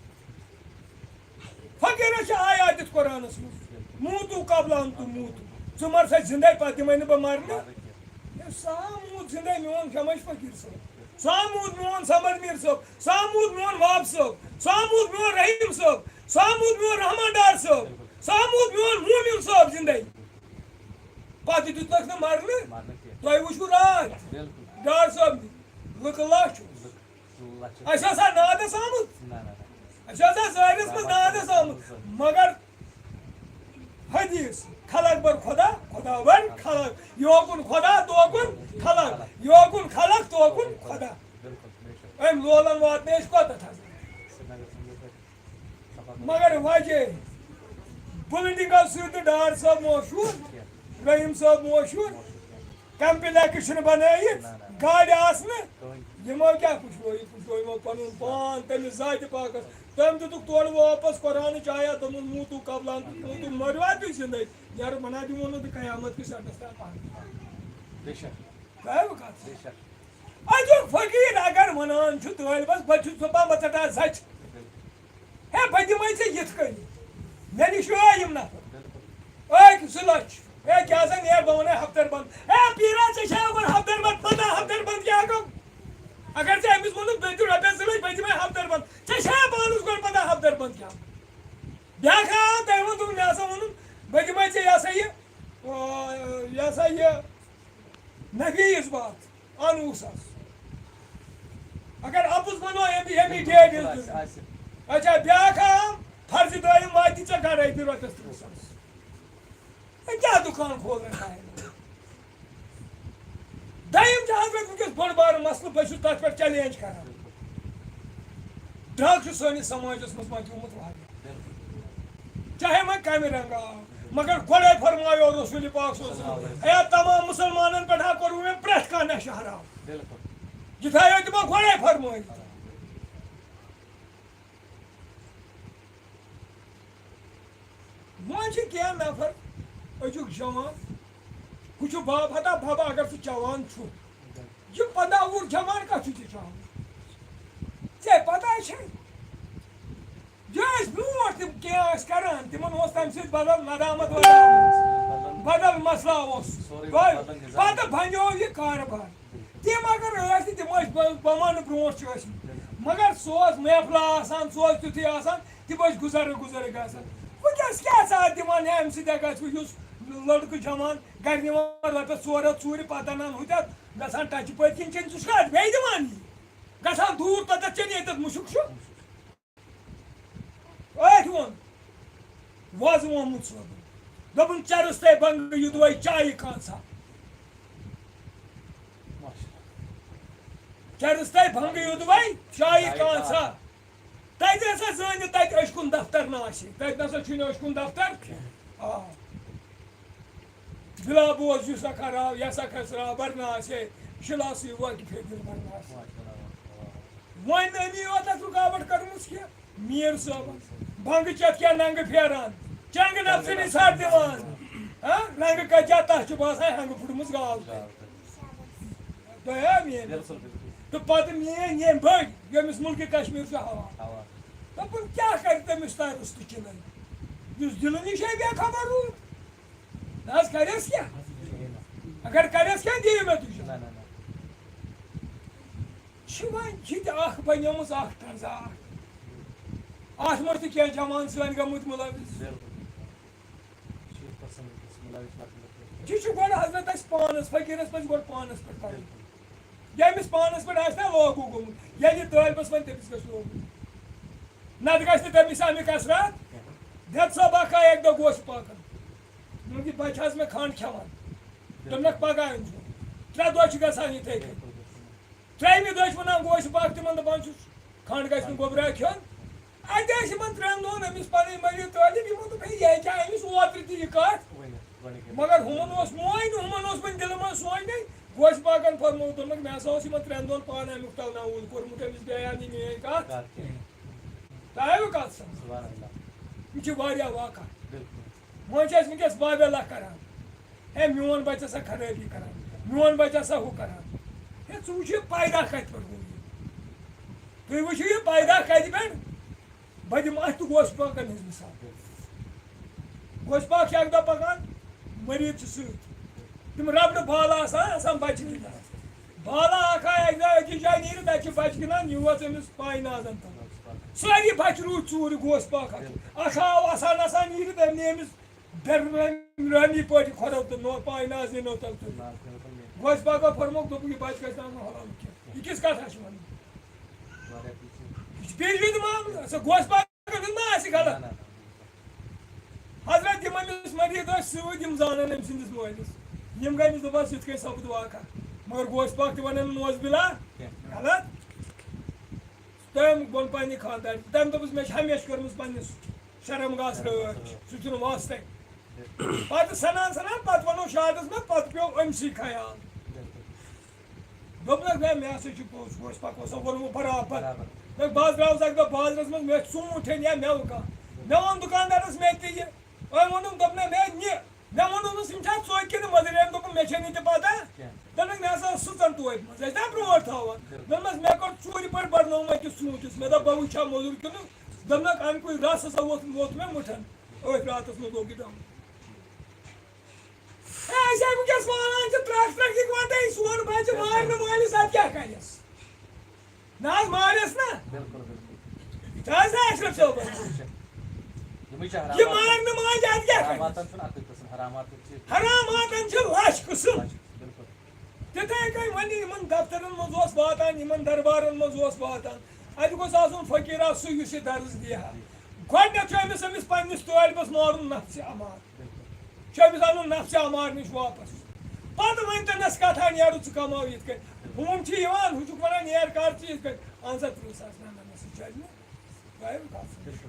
فقیٖرس چھِ آیات دِتھ قرآنس منٛز، "موٗتوٗ قبل ان تُموٗتوٗ"، ژٕ مر سا زِندَے، پتہٕ دِمَے نہٕ بہٕ مرنہٕ۔ ہے، سُہ ہا موٗد زِندَے میون شمس فقیٖر صٲب، سُہ ہا موٗد میون صمد میٖر صٲب، سُہ ہا موٗد میون واب صٲب، سُہ ہا موٗد میون رحیٖم صٲب، سُہ ہا موٗد میون رحمان ڈار صٲب، سُہ ہا موٗد میون موٗمِن صٲب زِندَے۔ پتہٕ دیُتنَکھ نہٕ مرنہٕ۔ مرنہٕ کینٛہہ۔ تۄہہِ وٕچھوٕ راتھ بِلکُل۔ ڈار صٲب نہِ لُکہٕ لَچھ اوس۔ لُکھ۔ اَسہِ اوس اَتھ نادَس آمُت۔ نہ، نہ، نہ۔ اَسہِ اوس اَتھ ظٲہرَس منٛز نادَس آمُت۔ مگر حدیث، خلق بر خدا، خدا بر خلق۔ یوکُن خدا، توکُن خلق۔ یوکُن خلق، توکُن خدا۔ بِلکُل، بے شک۔ أمۍ لولَن واتنٲے أسۍ کوٚتَتھ حضرت؟ سرینگر سٕنٛدِ پٲٹھۍ۔ مگر وجہ، بلڈنگو سۭتۍ نہٕ ڈار صٲب مشہوٗر، رحیٖم صٲب مشہوٗر، کمپلیکس چھِنہٕ بنٲیِتھ، گاڑِ آسنہٕ۔ یِمو کیٛاہ پُشرٲوِتھ؟ پُشرٲو یِمو پنُن پان تٔمِس ذاتِ پاکس۔ تٔمۍ دِتُکھ تورٕ واپس قرآنٕچ آیات، دوٚپُن، "موٗتوٗ قبل ان تُموٗتوٗ"، مٔرِو تُہۍ زِندَے، یارٕ بناو دِمو نہٕ بہٕ قیامت کِس اَڈَس تام پَنُن پان۔ بے شک۔ کَرٕ بہٕ کَتھ؟ بے شک۔ أزیُک فقیٖر اگر وَنان چھُ طٲلبَس، بہٕ چھُس دَپان، بہٕ ژَٹہٕ ہا زَچہِ۔ ہے، بہٕ دِمَے ژےٚ یِتھ کٔنۍ۔ مےٚ نِش آے یِم نفر۔ أکۍ زٕ لَچھ۔ ہے، کیٛاہ سا نیر، بہٕ وَنَے ہفتہٕ بنٛد۔ ہے، پیٖرا، ژےٚ چھےٚ گۄڈٕ ہفتہٕ بنٛد پَتہ، ہفتہٕ بنٛد کیٛاہ گوٚو؟ اگر ژےٚ أمِس ووٚنُتھ، مےٚ دِ رۄپیَس زٕ لَچھ، بہٕ دِمَے ہفتہٕ بنٛد۔ ژےٚ چھےٚ پانَس گۄڈٕ پَتہ ہفتہٕ بنٛد کیٛاہ؟ بیٛاکھ آو، تۄہہِ ووٚنوُ، مےٚ ہسا ووٚنُن، بہٕ دِمَے ژےٚ یہِ ہسا یہِ، آ، یہِ ہسا یہِ نفیٖس باتھ۔ اَن وُہ ساس۔ اگر اَپُز وَنو، أمۍ، أمۍ ڈیٹ یُس دیُت۔ آسہِ۔ اچھا، بیٛاکھ آو، فرضِ دٲیِم واتہِ ژےٚ گَرَے، دِ رۄپیَس تٕرٛہ ساس۔ ہے، کیٛاہ دُکان کھولنَے تۄہہِ؟ دوٚیِم چھُ حضرت وٕنکیٚس بوٚڑ بارٕ مسلہٕ، بہٕ چھُس تَتھ پٮ۪ٹھ چیلنج کران۔ ڈرٛگ چھُ سٲنِس سماجَس منٛز وۄنۍ گوٚمُت واریاہ۔ چاہے وۄنۍ کَمہِ رنٛگہٕ آو، مگر گۄڈَے فرمایو رسول پاک صلی اللہ علیہ وسلم، اے تمام مُسلمانَن پٮ۪ٹھ ہا کوٚروٕ مےٚ پرٛٮ۪تھ کانٛہہ نشہٕ حرام۔ بِلکُل۔ یہِ تھایو تِمو گۄڈَے فرمٲیِتھ۔ وۄنۍ چھِ کینٛہہ نفر، أزیُک جوان، ہُہ چھُ باپ ہتا بَبہٕ، اگر ژٕ چٮ۪وان چھُکھ، یہِ پنٛداہ وُہُر جوان کَتھ چھُ ژےٚ چٮ۪وان؟ ژےٚ پَتہ چھے؟ یہِ ٲسۍ برونٛٹھ تِم کینٛہہ ٲسۍ کَران، تِمَن اوس تَمہِ سۭتۍ بدل ندامت ودامت، بدل مسلہٕ اوس۔ سورُے تۄہہِ بدل نظام۔ پَتہٕ بَنیو یہِ کارٕبار۔ تِم اگر ٲسۍ نہٕ، تِم ٲسۍ بہٕ، بہٕ وَنہٕ برونٛٹھ چھِ ٲسۍ مٕتۍ۔ مگر سُہ اوس محفلہ آسان، سُہ اوس تیُتھُے آسان، تِم ٲسۍ گُزرٕ گُزرٕ گژھان۔ وٕنکیٚس کیٛاہ ژٕ اَتھ دِوان ہے، اَمہِ سۭتۍ ہا گژھِ وۄنۍ یُس لٔڑکہٕ جوان گَرِ نِوان رۄپیَس ژور ہَتھ ژوٗرِ، پَتہٕ اَنان ہُتٮ۪تھ، گژھان ٹَچہِ پٔتۍ کِنۍ، چیٚنۍ ژٕ چھُکھ اَتھ بیٚیہِ دِوان یہِ؟ گژھان دوٗر تَتٮ۪تھ، چیٚنۍ ییٚتٮ۪تھ مُشُک چھُ۔ أتھۍ ووٚن وازٕ محمد صٲبن۔ دوٚپُن، "چرس تہٕ بنگہٕ یُدوے چایہِ کانٛژھا۔ چرس تہٕ بنگہٕ یُدوے چایہِ کانٛژھا۔" تَتہِ ہسا زٲنِو تَتہِ أچھ کُن دفتر نہ آسہِ۔ تَتہِ نہ سا چھُنہٕ أچھ کُن دفتر۔ آ۔ بِلا بوز یُس سا کھرا، یہِ سا کھسرا، ورنہ آسہِ، شِلاسٕے وۄتہِ پھیٚدِل ورنہ آسہِ۔ وۄنۍ أمی یوت اَتھ رُکاوٹ کٔرمٕژ کینٛہہ، میٖر صٲبَن۔ بنٛگہٕ چٮ۪تھ کیٛاہ ننٛگہٕ پھیران؟ چنگہٕ نفسہٕ نثار دِوان۔ ہاں، رنگہٕ کجا تس چھُ باسان ہنگہٕ پھُٹمٕژ گاو تہِ۔ دوٚیو میٲنۍ۔ بِلکُل، بِلکُل۔ تہٕ پتہٕ میٲنۍ ییٚمۍ بٔڑۍ، ییٚمِس مُلکہِ کشمیٖر چھُ حوالہٕ۔ حوالہٕ۔ دوٚپُن، کیٛاہ کرِ تٔمِس تام رُستہٕ چِنن؟ یُس دِلہٕ نِشے بے خبر روٗد۔ نہ حظ، کرٮ۪س کیٛاہ؟ اگر کرٮ۪س کیٛاہ، دِیِو مےٚ تُجہِ۔ نہ، نہ، نہ۔ چھِ وۄنۍ یہِ تہِ اکھ بنیمٕژ اکھ طنزا اکھ۔ اتھ منٛز تہِ کینٛہہ جوان سٲنۍ گٔمٕتۍ مُلوث۔ بِلکُل۔ یہِ چھُ گۄڈٕ حضرت اَسہِ پانَس، فقیٖرَس پَزِ گۄڈٕ پانَس پٮ۪ٹھ کَرُن۔ ییٚمِس پانَس پٮ۪ٹھ آسہِ نا لوگو گوٚمُت، ییٚلہِ یہِ طٲلبَس وَنہِ، تٔمِس گژھِ لوگو۔ نَتہٕ گژھِ نہٕ تٔمِس اَمہِ کثرت۔ دٮ۪د صٲب اَکھ آے اَکہِ دۄہ گوشہِ پاکَن۔ دوٚپُن، یہِ بَچہٕ حظ مےٚ کھَنٛڈ کھٮ۪وان۔ دوٚپنَکھ، پَگاہ أنۍزیو۔ ترٛےٚ دۄہ چھِ گژھان یِتھَے کٔنۍ۔ ترٛیٚیِمہِ دۄہ چھِ وَنان، گوشہِ پاک تِمَن دَپان چھُس، کھنٛڈ گژھِ نہٕ گوٚبرا کھیوٚن۔ اَتہِ ٲسۍ یِمَن ترٛٮ۪ن دۄہَن أمِس پَنٕنۍ مٔریٖد طٲلب، یِمو دوٚپ، ہے، یہِ ہیٚکیٛاہ أمِس اوترٕ تہِ یہِ کَتھ؟ ؤنِتھ، گۄڈٕنِکۍ۔ مگر ہُمَن اوس موے نہٕ، ہُمَن اوس وۄنۍ دِلہٕ منٛز سونٛچنے۔ گوشہِ پاکَن فرموو، دوٚپنَکھ، مےٚ ہسا اوس یِمَن ترٛٮ۪ن دۄہَن پانہٕ اَمیُک تَلناوُل کوٚرمُت، أمِس بیٚیہِ آو نہٕ میٛٲنۍ کَتھ۔ کَتھ کینٛہہ۔ تۄہہِ آیوٕ کَتھ سَمٕجھ؟ سبحان اللہ۔ یِم چھِ واریاہ واقعہ۔ بِلکُل۔ وۄنۍ چھِ أسۍ وٕنکیٚس بابیلہ کران، ہے میون بچہ سا خرٲبی کران، میون بچہ سا ہُہ کران۔ ہے ژٕ وٕچھ یہِ پیدا کتہِ پٮ۪ٹھ گوٚو یہِ؟ تُہۍ وٕچھِو یہِ پیدا کتہِ پٮ۪ٹھ؟ بہٕ دِمہٕ اتھ تہِ گوشہِ پاکن ہٕنٛز مثال۔ گوشہِ پاک چھِ اکہِ دۄہ پکان، مریض چھِ سۭتۍ۔ تِم ربڑٕ بالہٕ آسان، آسان بچہِ گِنٛدان۔ بالہٕ اکھ آے اکہِ دۄہ أکِس جایہِ نیٖرِتھ، تتہِ چھِ بچہِ گِنٛدان، یوت أمِس پاے نازن تل۔ سٲری بچہِ روٗدۍ ژوٗرِ گوشہِ پاکھ اکھ۔ اکھ آو اسان اسان نیٖرِتھ، أمۍ نی أمِس بے رحمی پٲٹھۍ کھۄرو تہٕ نو پاے نازنہِ نو تل تُل۔ گوشہِ پاکو فرمووُکھ، دوٚپُکھ، یہِ بچہِ گژھِ نہٕ اَنُن حلال کینٛہہ۔ یہِ کِس کتھس چھُ ونُن؟ یہِ چھُ پیچیدٕ معاملہٕ۔ سُہ گوشہِ پاک اگر نہ آسہِ غلط۔ نہ، نہ، نہ۔ حضرت یِم أمِس مریٖض ٲسۍ سۭتۍ، یِم زانن أمۍ سٕنٛدِس مٲلِس۔ یِم گٔے أمِس دوٚپہَس، یِتھ کٔنۍ سپُد واقعہ۔ مگر گوشہِ پاک تہِ وَنن نوز باللہ۔ کینٛہہ۔ غلط۔ تٔمۍ ووٚن پننہِ خانٛدارِ، تٔمۍ دوٚپُس، مےٚ چھِ ہمیشہِ کٔرمٕژ پننِس شرم گاس رٲچھ، سُہ چھُنہٕ واسطے۔ پتہٕ سنان سنان پتہٕ وَنو شادس منٛز، پتہٕ پیوٚو أمۍ سٕے خیال۔ دوٚپنَکھ، ہے، مےٚ ہسا چھُ پوٚز، گوشہِ پاک اوسا ووٚنمُت برابر۔ برابر۔ دوٚپُکھ، بہٕ حظ درٛاوُس اَکہِ دۄہ بازرَس منٛز، مےٚ ٲسۍ ژوٗنٛٹھۍ ہیٚنۍ یا مٮ۪وٕ کانٛہہ۔ مےٚ ووٚن دُکاندارَس، مےٚ تہِ یہِ۔ أمۍ ووٚنُم، دوٚپنَے، مےٚ نہِ۔ مےٚ ووٚنُس، یِم چھا ژوکۍ کِنہٕ مٔدٕرۍ؟ أمۍ دوٚپُن، مےٚ چھےٚ نہٕ تہِ پَتہ۔ کینٛہہ۔ دوٚپنَکھ، مےٚ ہسا ٲس سٕژَن توتہِ منٛز، ٲسۍ نا برونٛٹھ تھاوان۔ بِلکُل۔ دوٚپمَس، مےٚ کوٚر ژوٗرِ پٲٹھۍ بَدنومُت أکِس ژوٗنٛٹھِس۔ مےٚ دوٚپ، بہٕ وٕچھِ ہا مٔدُر کِنہٕ۔ دوٚپنَکھ، اَمہِ کُے رَس ہسا ووٚتھ، ووٚتھ مےٚ مُٹھَن۔ أتھۍ راتَس منٛز لوٚگ یہِ ڈَم۔ ہے، أسۍ ہے وٕنکیٚس والان چھِ ترٛٹھ ترٛٹھ یِکوَٹَے، سون بَچہِ مارنہٕ مٲلِس، اَتہِ کیٛاہ کَرٮ۪س؟ نہ حظ، مارٮ۪س نہ۔ بِلکُل، بِلکُل۔ کیٛازِ نہ اَشرف صٲبَس؟ یِمٕے چھِ یہِ حرامات۔ مارنہٕ مٲلۍ، اَتہِ کیٛاہ کَرٮ۪س؟ حراماتَن چھُنہٕ اَکُے قٕسٕم، حرامات چھِ حراماتَن چھِ لَچھ قٕسٕم۔ لَچھ، بِلکُل۔ تِتھَے کٔنۍ وۄنۍ یِمَن دفترَن منٛز اوس واتان، یِمَن دربارَن منٛز اوس واتان، اَتہِ گوٚژھ آسُن فقیٖرا سُہ، یُس یہِ درس دِیہِ ہا۔ گۄڈٕنٮ۪تھ چھُ أمِس، أمِس پنٛنِس طٲلبَس مارُن نفسِ اَمار۔ چھُ أمِس اَنُن نفسِ اَمار نِش واپَس۔ پَتہٕ ؤنۍ تٔمِس کَتھا، نیرُ ژٕ کَماو یِتھ کٔنۍ۔ ہُم چھِ یِوان، ہُہ چھُکھ وَنان، نیر کر ژٕ یِتھ کٔنۍ۔ اَن سا تٕرٛہ ساس، نہ، نہ، نہ، سُہ چَلہِ نہٕ۔ ظٲہِر کَتھ چھِ۔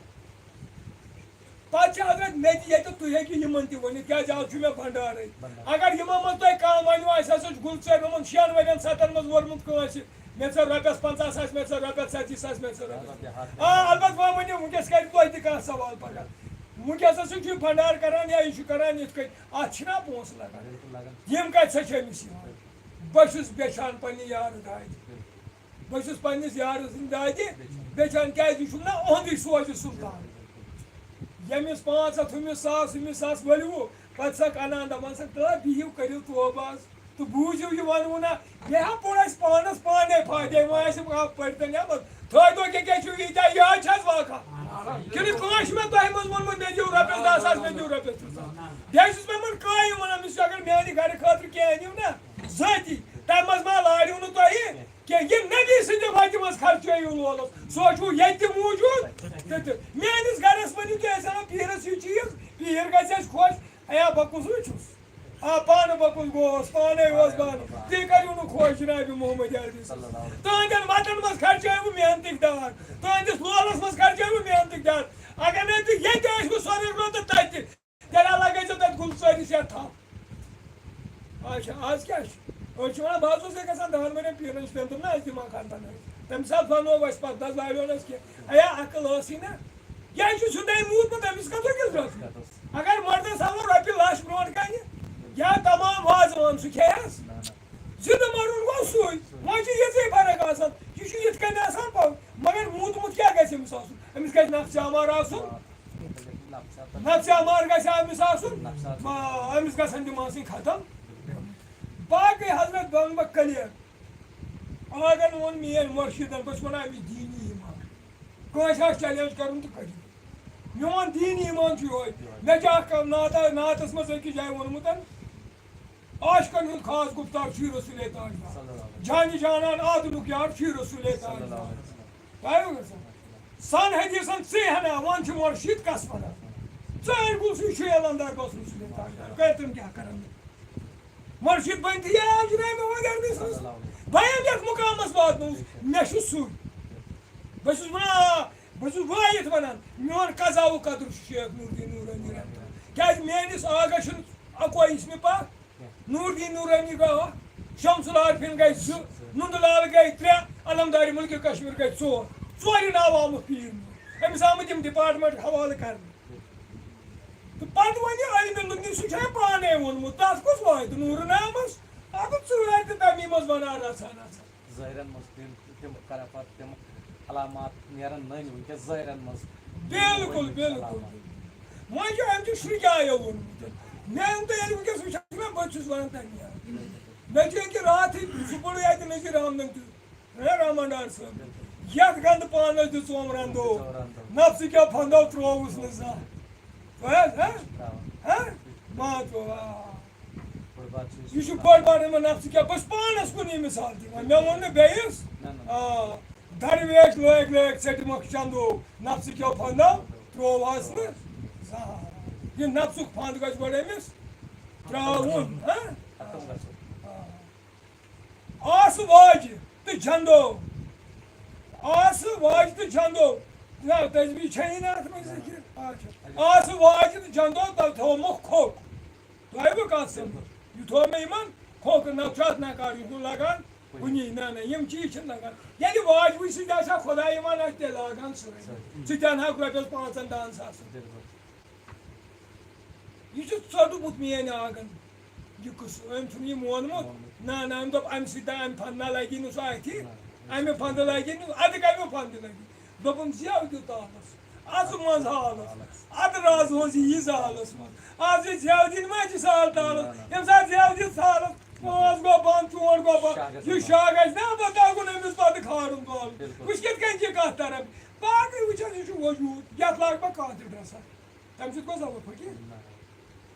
پَتہٕ چھِ حضرت مےٚ تہِ ییٚتہِ، تُہۍ ہیٚکِو یِمَن تہِ ؤنِتھ، کیٛازِ آز چھُ مےٚ بھنڈارَے۔ بھنڈار۔ اگر یِمَن منٛز تۄہہِ کانٛہہ وَنِوٕ، اَسہِ ہسا چھُ گُل ژٲپۍ یِمَن شٮ۪ن ؤرِین، سَتَن منٛز ووٚرمُت کٲنٛسہِ، مےٚ ژےٚ رۄپیَس پنٛژاہ ساس، مےٚ ژےٚ رۄپیَس ژَتجی ساس، مےٚ ژےٚ رۄپیَس۔ آ، البتہ وۄنۍ ؤنِو، وٕنکیٚس کَرِ تۄہہِ تہِ کانٛہہ سوال پَگاہ۔ وٕنکیٚس ہسا چھُ یہِ بھنڈار کران یا یہِ چھُ کران یِتھ کٔنۍ، اَتھ چھِنہ پونٛسہٕ لگان؟ بِلکُل لگان۔ یِم کَتہِ سا چھِ أمِس یِوان؟ بہٕ چھُس بیچھان پننہِ یارٕ دادِ۔ بِلکُل۔ بہٕ چھُس پننِس یارٕ سٕنٛدِ دادِ بیچھان۔ بیچھان، کیٛازِ یہِ چھُم نہ اُہُنٛدُے سوزِ سُلطان۔ بِلکُل۔ ییٚمِس پانٛژھ ہَتھ، ہُمِس ساس، ہُمِس ساس ؤلِوٕ، پَتہٕ چھَکھ اَنان، دَپان چھَکھ، "تہٕ بِہِو، کٔرِو توبہٕ آز تہٕ بوٗزِو یہِ وَنوُن ہا، بیٚیہِ ہا پوٚر اَسہِ پانَس پانَے فاتحہ، وۄنۍ آسہِ پٔرۍتَن یا مَتہٕ۔ تھٲے تو کیٛاہ کیٛاہ چھُو ییٖتیٛاہ یاد چھِ حظ واقعہ؟ کِنہٕ کٲنٛسہِ چھُ مےٚ تۄہہِ منٛز ووٚنمُت، مےٚ دِیِو رۄپیَس دَہ ساس، مےٚ دِیِو رۄپیَس تٕرٛہ ساس؟" بیٚیہِ چھُس بہٕ یِمَن قٲیِم وَنان، أمِس چھُ اگر میٛانہِ گَرٕ خٲطرٕ کینٛہہ أنِو نا، ذٲتی، تَمہِ منٛز ما لاریو نہٕ تۄہہِ؟ کینٛہہ، یہِ نبی سٕنٛدِ وَتہِ منٛز خرچٲیِو لولَس، سُہ چھُو ییٚتہِ تہِ موٗجوٗد تہٕ تہِ۔ میٛٲنِس گَرَس ؤنِو تُہۍ، أسۍ اَنو پیٖرَس یہِ چیٖز، پیٖر گژھِ اَسہِ خۄش۔ ایا بہٕ کُس چھُس؟ آ، پانہٕ بہٕ کُس گوس، پانَے اوس بہٕ اَنان۔ تُہۍ کٔرِو نہٕ خۄش جنابِ محمد عربی صٲب۔ تُہٕنٛدٮ۪ن وَتَن منٛز خرچٲیوٕ محنتٕکۍ دار، تُہٕنٛدِس لولَس منٛز خرچٲیوٕ محنتٕکۍ دار۔ اگر نَے تُہۍ ییٚتہِ ٲسِوٕ سۄنَس برٛونٛہہ تہٕ تَتہِ تہِ، تیٚلہِ لگٲے ژےٚ تَتہِ گُلہٕ ژٲرِس یا تھپھ۔ اچھا، آز کیٛاہ چھُ؟ أسۍ چھِ وَنان، بہٕ حظ اوسُس ییٚتہِ گژھان دَہَن ؤرِین پیٖرَن نِش، تٔمۍ دوٚپ، نہ، أسۍ دِمہٕ ہا خانٛدارَن۔ تَمہِ ساتہٕ بَنوو اَسہِ پَتہٕ، دَس بَلیو نہٕ اَسہِ کینٛہہ۔ ایا، عقل ٲسٕے نہ۔ یہِ چھُ سیوٚدُے موٗدمُت، أمِس کَتھ ہیوٚکُس گژھُن؟ اگر مردس ہاوو رۄپیہِ لچھ برونٛٹھ کنہِ یا تمام وازوان، سُہ کھیٚیس؟ زندٕ مرُن گوٚو سُے۔ وۄنۍ چھِ یِژٕے فرق آسان، یہِ چھُ یِتھ کٔنۍ آسان پَو-، مگر موٗدمُت کیٛاہ گژھِ أمِس آسُن؟ أمِس گژھِ نفسہِ امار آسُن، نفسہِ امار گژھِ أمِس آسُن۔ آ، أمِس گژھن تِم آسٕنۍ ختم۔ باقٕے حضرت بنٛگ بہ کلیر آگن ووٚن میٲنۍ مرشدن، بہٕ چھُس وَنان أمِس دیٖنی ایمان۔ کٲنٛسہِ آسہِ چیلنج کرُن تہٕ کٔرِو۔ میون دیٖنی ایمان چھُ یِہوٚے۔ مےٚ چھُ اکھ نعت، نعتس منٛز أکِس جایہِ ووٚنمُت، عاشقن ہُنٛد خاص گفتار چھُے رسول تاجدار۔ صلی اللہ علیہ وسلم۔ جانِ جانان آدنُک یار چھُے رسول صلی اللہ تاجدار۔ علیہ وسلم۔ تۄہہِ ووٚنوُ سا؟ سن حدیثن ژٕے ہنا، وۄنۍ چھُ مرشد کس ونان؟ ژٕ ہے گوٚژھ یہِ شیل اندر گوٚژھ رسول تاجدار۔ کٔرۍ تِم کیٛاہ کرن؟ مرشد بنتھٕے آو جناب مہنگرنس منٛز۔ بہٕ ییٚمہِ یتھ مقامس واتنووُس، مےٚ چھُ سُے۔ بہٕ چھُس ونان، آ، بہٕ چھُس وٲیِتھ ونان، میون قضا و قدر چھُ شیخ نوردین نورانی رحمتہ اللہ۔ کیازِ میٲنِس آغا چھُنہٕ اکویسمہِ پتھ، نوردین نورانی گوٚو اکھ، شمس العارفین گٔے زٕ، نُندٕ لال گٔے ترٛےٚ، علمدار ملک کشمیر گٔے ژور۔ ژورِ ناوٕ آمُت پیٖر نوٗر۔ أمِس آمٕتۍ یِم ڈپارٹمنٹ حوالہٕ کرنہٕ۔ تہٕ پتہٕ وۄنۍ یہِ علمِ لدنی، سُہ چھُ أمۍ پانے ووٚنمُت، تَتھ کُس واتہِ نوٗرٕ نامس؟ اَدٕ ژٕ واتہِ تَمی منٛز وَنان رژھا رژھا۔ ظٲہرن منٛز تِم، تِم کرافات، تِم علامات نیرن نٔنۍ وٕنکیٚس ظٲہرن منٛز۔ بِلکُل، بِلکُل۔ وۄنۍ چھُ أمۍ چھُ شرکیو ووٚنمُت۔ مےٚ أنۍ تُہۍ ییٚلہِ وٕنکیٚس وٕچھان چھُ مےٚ، بہٕ تہِ چھُس وَنان تَمی آیہِ۔ مےٚ چھُ أکہِ راتھٕے سُہ پوٚرُے اَتہِ نذیٖر احمدن تہِ۔ ہے رحمان ڈار صٲب، یَتھ گنٛدٕ پانس دِژ عمرن دو، نفسہٕ کیٛاہ پھنٛدو ترٛووُس نہٕ زانٛہہ۔ تۄہہِ حظ، ہہ؟ ہہ؟ ما ترٛوو، آ۔ بٔڑ بار چھُ یہِ چھُ بٔڑ بار یِمن نفسہٕ کیٛاہ، بہٕ چھُس پانس کُن یہِ مثال دِوان۔ مےٚ ووٚن نہٕ بیٚیِس، نہ، نہ۔ آ، درویش لٲگۍ لٲگۍ ژٔٹمَکھ چندو، نفسہٕ کیٛاہ پھنٛدو ترٛووہس نہٕ زانٛہہ۔ یہِ نفسُک پھنٛد گژھِ گۄڈٕ أمِس ترٛاوُن، ہہ؟ ختم گژھُن۔ آ۔ آسہٕ واجہِ تہٕ جھنڈو۔ آسہٕ واجہِ تہٕ جھنڈو۔ نہ، تسبیح چھےٚ نہٕ اَتھ منٛز ذِکِر۔ اچھا۔ آسہٕ واجہِ تہٕ جھنڈو، تَتھ تھوٚومُت کھوٚک۔ تۄہہِ بہٕ کَتھ سَمجھ؟ یہِ تھوٚو مےٚ یِمَن کھوٚک، نہ چھُ اَتھ نقار، یہِ چھُنہٕ لَگان کُنی۔ نہ، نہ، یِم چیٖز چھِنہٕ لَگان۔ ییٚلہِ واجہِ وٕچھِ سۭتۍ آسہِ ہا خۄداے یِوان، اَتھ تہِ لاگان سٲری۔ سۭتۍ۔ ژٕ تہِ اَنہٕ ہاکھ رۄپیَس پانٛژَن دَہَن ساسَن۔ یہِ چھُ ژوٚٹمُت میٛانہِ آنٛگن، یہِ قٕصہٕ۔ أمۍ چھُنہٕ یہِ مونمُت۔ مونمُت۔ نہ، نہ، أمۍ دوٚپ، اَمہِ سۭتۍ نہ، اَمہِ پھنٛدٕ نہ لگی نہٕ سُہ اَتھِ۔ نہ۔ اَمہِ پھنٛدٕ لگی نہٕ، اَدٕ کَمیُک پھنٛدٕ لگی؟ دوٚپُن، زٮ۪و دیُت تالَس۔ اَژٕ منٛز حالَس۔ اَدٕ راز ہوٚز یہِ زالَس منٛز۔ آز یہِ زٮ۪و دِنۍ ما چھِ سال تالَس؟ نہ، نہ۔ ییٚمہِ ساتہٕ زٮ۪و دِژ سالَس، پانٛژھ گوٚو بنٛد، ژونٛٹھ گوٚو بنٛد۔ شاہ گژھِ یہِ نہ شاہ گژھِ نہ، پَتہٕ آو کُن أمِس پَتہٕ کھارُن تالہٕ۔ بِلکُل۔ وٕچھ کِتھ کٔنۍ چھِ کَتھ تَران۔ باقٕے وٕچھ حظ، یہِ چھُ وجوٗد۔ یَتھ لاگہٕ بہٕ کانٛہہ تہِ ڈرٛسا۔ تَمہِ سۭتۍ گوٚو ظفر فقیٖر۔ نہ۔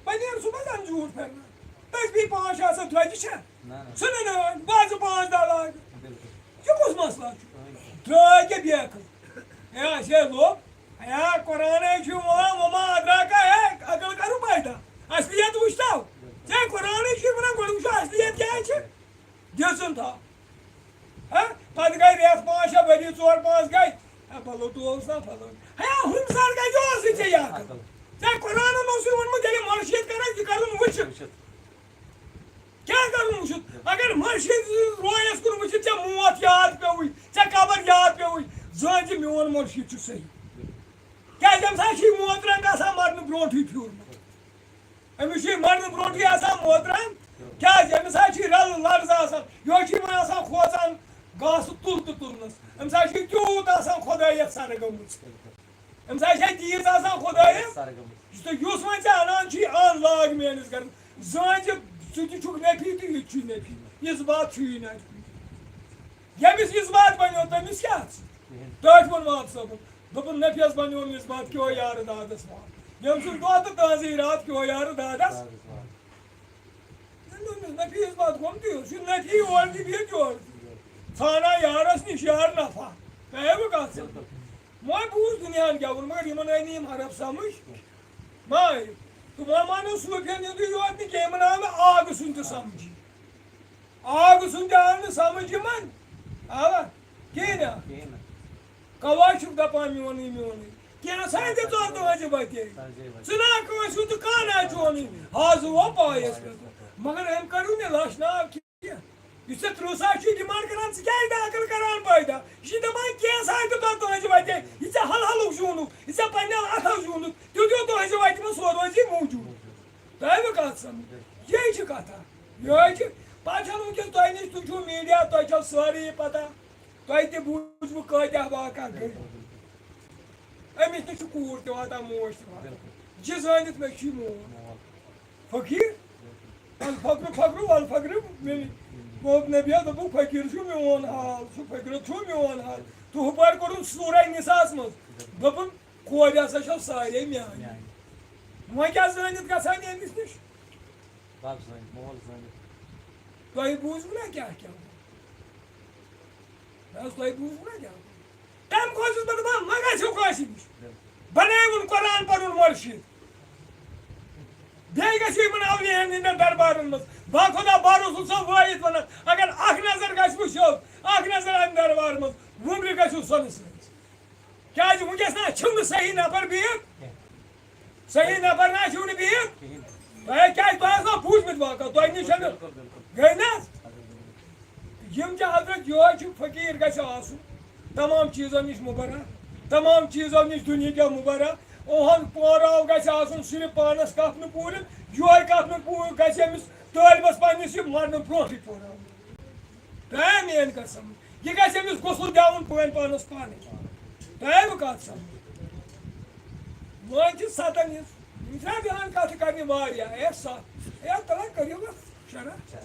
وۄنۍ نیرٕ صُبحس اَمہِ زیوٗٹھ پھٮ۪رنہٕ۔ تسبیح پانٛژھ چھِ آسان، درٛۄجہِ چھےٚ؟ نہ، نہ۔ ژھٕنہٕ نہٕ وۄنۍ، وازٕ پانٛژھ دَہ لاگہٕ۔ بِلکُل۔ یہِ کُس مسلہٕ چھُ؟ کٕہٕنۍ تہِ۔ درٛاے کیٛاہ بیکھٕ؟ ہے، اَسہِ ہے لوٚب۔ ہے، قرآنے چھُ وَنان، وَما اَدراکَ، ہے، عقل کَرُن پیدا۔ اَصلیت وٕچھتو۔ ژےٚ قرآنٕے چھُے وَنان، گۄڈٕ وٕچھو اَصلیت کیٛاہ چھِ۔ دِژٕن تھَپھ۔ ہا؟ پَتہٕ گٔے رٮ۪تھ پانٛژھ شےٚ، ؤری ژور پانٛژھ گٔے۔ ہے، بَلو ٹوس نا پھَلٲنۍ۔ ہے، ہُمہِ ساتہٕ کَتہِ اوسُے ژےٚ یہِ عقل؟ ژےٚ قرآنَن اوسُے ووٚنمُت، ییٚلہِ مرشد کَرَکھ، یہِ کَرُن وٕچھِتھ۔ وٕچھِتھ۔ کیٛاہ کَرُن وٕچھِتھ؟ اگر مرشد رویَس کُن وٕچھِتھ ژےٚ موت یاد پیوٚوُے، ژےٚ قبر یاد پیوٚوُے، زٲنۍ زِ میون مرشد چھُ صحیح۔ کیٛازِ أمِس ہا چھُے موترَن گژھان مَرنہٕ برونٛٹھٕے پھیوٗرمُت۔ أمِس چھُے مَرنہٕ برونٛٹھٕے آسان موترَن۔ کیٛازِ؟ أمِس ہا چھُے رَلہٕ لَرزٕ آسان۔ یِہوٚے چھُ یِمَن آسان کھوژان گاسہٕ تُل تہٕ تُلنَس۔ أمِس ہا چھُے تیوٗت آسان خۄدایَتھ سَرٕ گٔمٕژ۔ أمِس ہا چھےٚ تیٖژ آسان خۄدایَتھ۔ سَرٕ گٔمٕژ۔ یُس تہٕ یُس وۄنۍ ژےٚ اَنان چھُے، اَن لاگ میٛٲنِس گَرَس۔ زٲنۍ زِ ژٕ تہِ چھُکھ نفی تہٕ یہِ تہِ چھُے نفی۔ یِژھ بات چھُے نہٕ اَتہِ۔ ییٚمِس یِژھ بات بَنیو، تٔمِس کیٛاہ؟ کِہیٖنۍ۔ تٔتھۍ ووٚن واب صٲبُن۔ دوٚپُن، نفیس بنیوم یُس بات کیو یارٕ دادس وان۔ ییٚمۍ سُنٛد دۄہ تہٕ تہنٛزٕے راتھ کیو یارٕ دادس۔ ییٚلہِ دوٚپمس، نفیس بات گوٚم تہِ، یہِ چھُ نفی اورٕ تہِ بیٚیہِ تہِ اورٕ تہِ۔ ژھانڈان یارس نِش یار نفع۔ تۄہہِ آیوٕ کتھ سمجھ؟ وۄنۍ بوٗز دُنیاہن کیٛاہ ووٚن، مگر یِمن آیہِ نہٕ یِم حرف سمجھ۔ ما آیہِ؟ تہٕ وۄنۍ مانو صوٗفین ہُنٛدُے یوت نہٕ کینٛہہ، یِمن آو نہٕ آگہٕ سُنٛد تہِ سمجھ۔ آگہٕ سُنٛد تہِ آو نہٕ سمجھ یِمن۔ آوا؟ کِہیٖنۍ نہٕ۔ کِہیٖنۍ نہٕ۔ کوا چھُکھ دَپان میونٕے، میونٕے؟ کینٛہہ سا تہِ ژور تُہٕنٛزِ وَتہِ۔ تُہٕنٛزِ وَتہِ۔ ژٕ نا کٲنٛسہِ ہُنٛد تہٕ کانٛہہ نا چونٕے۔ حاضہٕ وۄنۍ پایَس پٮ۪ٹھ۔ مگر أمۍ کٔرٕو نہٕ لَچھ ناو کینٛہہ۔ یُس ژےٚ تٕرٛہ ساس چھُے ڈِمانٛڈ کَران، ژٕ کیٛازِ نہٕ عقل کَران پٲیدٕ؟ یہِ چھِ دَپان کینٛہہ سا تہِ ژور تُہٕنٛزِ وَتہِ۔ یہِ ژےٚ حل حلُک زیوٗنُکھ، یہِ ژےٚ پنٛنٮ۪ن اَتھو زیوٗنُکھ، تہِ موٗجوٗد، تُہٕنٛزِ وَتہِ منٛز سورُے زِ موٗجوٗد۔ تۄہہِ آیوٕ کَتھ سَمٕجھ؟ یِہے چھِ کَتھا۔ یِہے چھِ، پَتہٕ چھَنہٕ وٕنکیٚس تۄہہِ نِش، تُہۍ چھِو میٖڈیا، تۄہہِ چھَو سٲرٕے یہِ پَتہ۔ تۄہہِ تہِ بوٗزمُت کۭتیٛاہ واقعہ گٔے۔ أمِس نِش چھِ کوٗر تہِ واتان، موج تہِ واتان۔ یہِ زٲنِتھ مےٚ چھُ یہِ مول۔ فقیٖر۔ الفقر فقر والفقر میٛٲنۍ۔ گوٚو نبیَس دوٚپُکھ، فقیٖر چھُ میون حال، سُہ فقیٖر چھُ میون حال۔ تہٕ ہُپٲرۍ کوٚرُن سورہ نساء ہَس منٛز۔ دوٚپُن، کورِ ہسا چھَو سارے میٛانہِ۔ میٛانہِ۔ وۄنۍ کیٛاہ زٲنِتھ گژھان ییٚمِس نِش؟ بَب زٲنِتھ، مول زٲنِتھ۔ تۄہہِ بوٗزوٕ نا کیٛاہ کیٛاہ ووٚن؟ نہ حظ، تۄہہِ بوٗزوٕ نا کیٛاہ ووٚن؟ تَمہِ کھۄتہٕ چھُس بہٕ دَپان، مہ گژھِو کٲنٛسہِ نِش۔ بِلکُل۔ بَنٲیوُن قرآن پَرُن مُرشِد۔ بیٚیہِ گژھِو یِمَن اولِیاہَن ہٕنٛدٮ۪ن دربارَن منٛز۔ با خدا با رسول صٲب وٲیِتھ وَنان، اگر اَکھ نظر گژھِ وٕچھو، اَکھ نظر اَمہِ دربارٕ منٛز، وُمرِ گژھِو سۄنہٕ سۭتۍ۔ کیٛازِ وٕنکیٚس نہ چھِو نہٕ صحیح نفر بِہِتھ؟ صحیح نفر نہ چھِو نہٕ بِہِتھ۔ کِہیٖنۍ۔ تۄہہِ کیٛازِ، تۄہہِ آسنو بوٗزمٕتۍ واقعہ، تۄہہِ نِش چھَنہٕ۔ بِلکُل، بِلکُل۔ گٔے نہ حظ؟ یِم چھِ حضرت، یِہوٚے چھُ فقیٖر گژھِ آسُن تمام چیٖزو نِش مُبرہ، تمام چیٖزو نِش دُنہِکیو مُبرہ۔ اُہُنٛد پوراو گژھِ آسُن صرف پانَس کَفنہٕ پوٗرِتھ، یِہوٚے کَفنہٕ پوٗرِتھ گژھِ أمِس طٲلبَس پنٛنِس یہِ مَرنہٕ برونٛٹھٕے پوراوُن۔ تۄہہِ آیہِ میٛٲنۍ کَتھ سَمٕجھ؟ یہِ گژھِ أمِس غسل دِیاوُن پٲنۍ پانَس پانَے۔ تۄہہِ آیوٕ کَتھ سَمٕجھ؟ وۄنۍ چھِ سَتَن ہِنٛز، یِم چھِنہ بیٚہوان کَتھٕ کَرنہِ واریاہ، اے سَتھ، اے تَلہ کٔرِو وۄنۍ شرح۔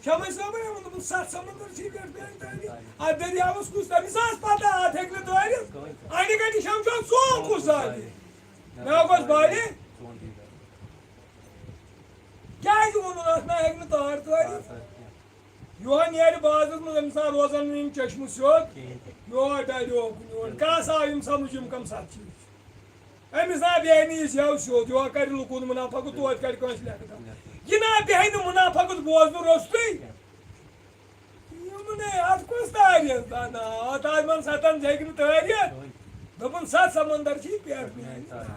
شمس صٲبَن ہے ووٚن، دوٚپُن، سَتھ سَمندر چھِ یَتھ بیٚہوان تانۍ۔ اَتھ دٔریاوَس کُس، تٔمِس آسہِ پَتہ، اَتھ ہیٚکہِ نہٕ دٲرِتھ۔ اَنہِ گَٹہِ شمشان ژوٚل کُس زالہِ؟ مےٚ گوٚژھ بالہِ۔ کیٛازِ ووٚنُن اَتھ نہ ہیٚکہِ نہٕ تار تٲرِتھ؟ یور نیرِ بازرس منٛز، أمِس نہ روزن نہٕ یِم چشمہٕ سیوٚد۔ کِہیٖنۍ تہِ۔ یور ڈلہِ اوکُن یور۔ کیٛاہ سا یِم سمجھ یِم کم ستھ چیٖز چھِ؟ أمِس نہ بیٚہہِ نہٕ یہِ زٮ۪و سیوٚد، یور کرِ لُکن منافقت، توتہِ کرِ کٲنٛسہِ لیٚکھٕ دار۔ یہِ نہ بیٚہہِ نہٕ منافقت بوزنہٕ روٚستُے۔ یِمنٕے، اَتھ کُس تٲریٖخ زانان؟ اَتھ آسمان ستن ہیٚکہِ نہٕ تٲریٖخ۔ دوٚپُن، ستھ سمندر چھِ یہِ پٮ۪ٹھ میٛانہِ دانہِ۔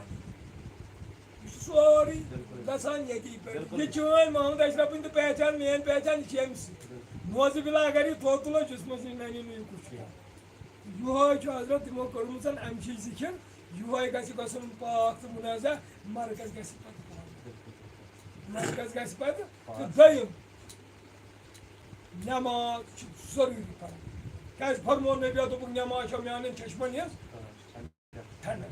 یہِ چھُ سورُے بِلکُل۔ گژھان ییٚتی پٮ۪ٹھ۔ بِلکُل۔ یہِ چٲنۍ محمد اشرفٕنۍ تہٕ پہچان، میٛٲنۍ پہچان، یہِ چھِ أمۍ سۭتۍ۔ بِلکُل۔ نوزِ باللہ اگر یہِ تھوٚد تُلو جسمس نِش، ننہِ نہٕ یہِ کُس چھُ۔ یِہوٚے چھُ حضرت تِمو کوٚرمُت زن اَمہِ چھِ ذِکِر، یِہوٚے گژھِ گژھُن پاک تہٕ مُنزہ، مرکز گژھِ پتہٕ پاک۔ مرکز گژھِ پتہٕ تہٕ دوٚیِم، نٮ۪ماز چھِ ضروٗری پَرٕنۍ۔ کیٛازِ فرموو نبیَو، دوٚپُکھ، نٮ۪ماز چھےٚ میٛانٮ۪ن چشمَن ہٕنٛز ٹھنٛڈک۔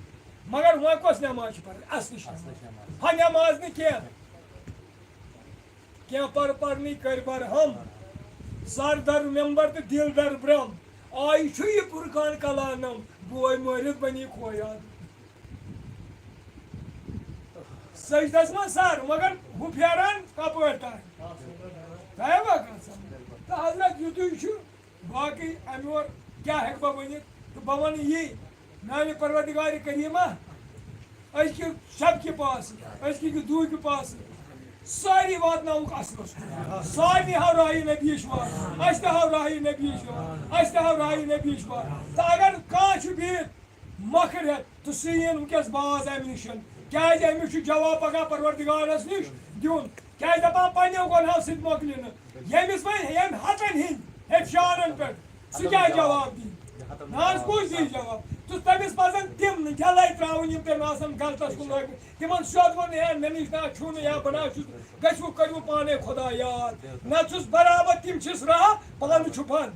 مگر وۄنۍ کۄس نٮ۪ماز چھِ پَرٕنۍ؟ اَصلٕچ نٮ۪ماز۔ ہۄ نٮ۪ماز نہٕ کینٛہہ۔ کینٛہہ پَر پَرنٕے کٔرۍ برہم۔ سر در ممبر تہٕ دِل در برٛم۔ آیہِ چھُ یہِ فرقان کلانم، بوے مٲرِتھ بنی کھویاد۔ سجدس منٛز سر، مگر ہُہ پھیران کپٲرۍ تام۔ تۄہہِ آوا کتھ سمجھ؟ تہٕ حضرت یُتُے چھُ، باقٕے امہِ اورٕ کیٛاہ ہٮ۪کہٕ بہٕ ؤنِتھ؟ تہٕ بہٕ ونہٕ یی، میانہِ پروردگارِ کریمہ، أزکہِ شب کہِ پاسہٕ، أزکہِ کہِ دوٗہہِ کہِ پاسہٕ، سٲری واتناوُکھ اصلس کُن۔ سارنٕے ہاو راہی نبی شوار، اسہِ تہِ ہاو راہی نبی شوار، اسہِ تہِ ہاو راہی نبی شوار۔ تہٕ اگر کانٛہہ چھُ بِہِتھ مۄکھٕ ہٮ۪تھ تہٕ سُہ یِیِن وٕنکیٚس باز اَمہِ نِش، کیٛازِ أمِس چھُ جواب پگاہ پروردگارس نِش دیُن، کیٛازِ دپان پننیو گۄنہو سۭتۍ مۄکلہِ نہٕ۔ ییٚمِس وۄنۍ ییٚمہِ ہتن ہِنٛدۍ ہیٚتۍ شانن پٮ۪ٹھ، سُہ کیٛاہ جواب دِیہِ؟ نہ حظ، کُس دِیہِ جواب؟ تہٕ تٔمِس پزن تِم یلے ترٛاوٕنۍ یِم تٔمۍ آسن غلطس کُن لٲگمٕتۍ، تِمن سیوٚد ونُن، ہے مےٚ نِش نہ چھُنہٕ، یا بہٕ نہ چھُس، گٔژھِو کٔرِو پانے خدا یاد۔ نہ چھُس برابر، تِم چھِس راہ، پانہٕ چھُ بنٛد۔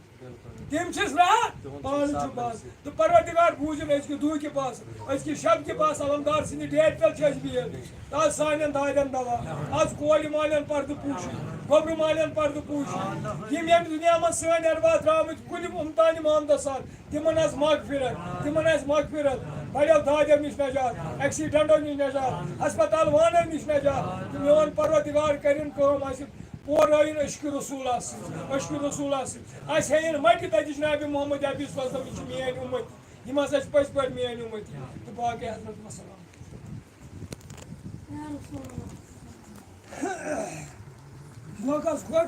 تِم چھِس راہ، پانہٕ چھُ بنٛد۔ تہٕ پروردگار بوٗزِن أزکہِ دوٗہہِ کہِ پاسہٕ، أزکہِ شب کہِ پاسہٕ، علمدار سٕنٛدِ ڈیٹہِ تل چھِ أسۍ بِہِتھ۔ آز سانٮ۪ن دادٮ۪ن دوا، آز کورِ مالٮ۪ن پردٕ پوٗشی، گوٚبرِ مالٮ۪ن پردٕ پوٗشی۔ یِم ییٚمہِ دُنیا منٛز سٲنۍ ارواح درٛامٕتۍ کُلہِ مُمتانہِ محمدس سان، تِمن آسہِ مغفرت، تِمن آسہِ مغفرت۔ بڑٮ۪و دادٮ۪و نِش نجات، ایکسیڈنٹو نِش نجات، ہسپتال وانو نِش نجات۔ تہٕ میون پروردگار کٔرِن کٲم، آسہِ پورٲیِن عشقِ رسوٗلس سۭتۍ، عشقِ رسوٗلس سۭتۍ۔ اَسہِ ہیٚیِن مَٹہِ تَتہِ جنابِ محمد عربی صلی اللہ علیہ وسلم، یِم چھِ میٛٲنۍ اُمتی، یِم ہسا چھِ پٔزۍ پٲٹھۍ میٛٲنۍ اُمتی۔ تہٕ باقٕے حضرت وسلام۔ دۄہ کَس خۄش؟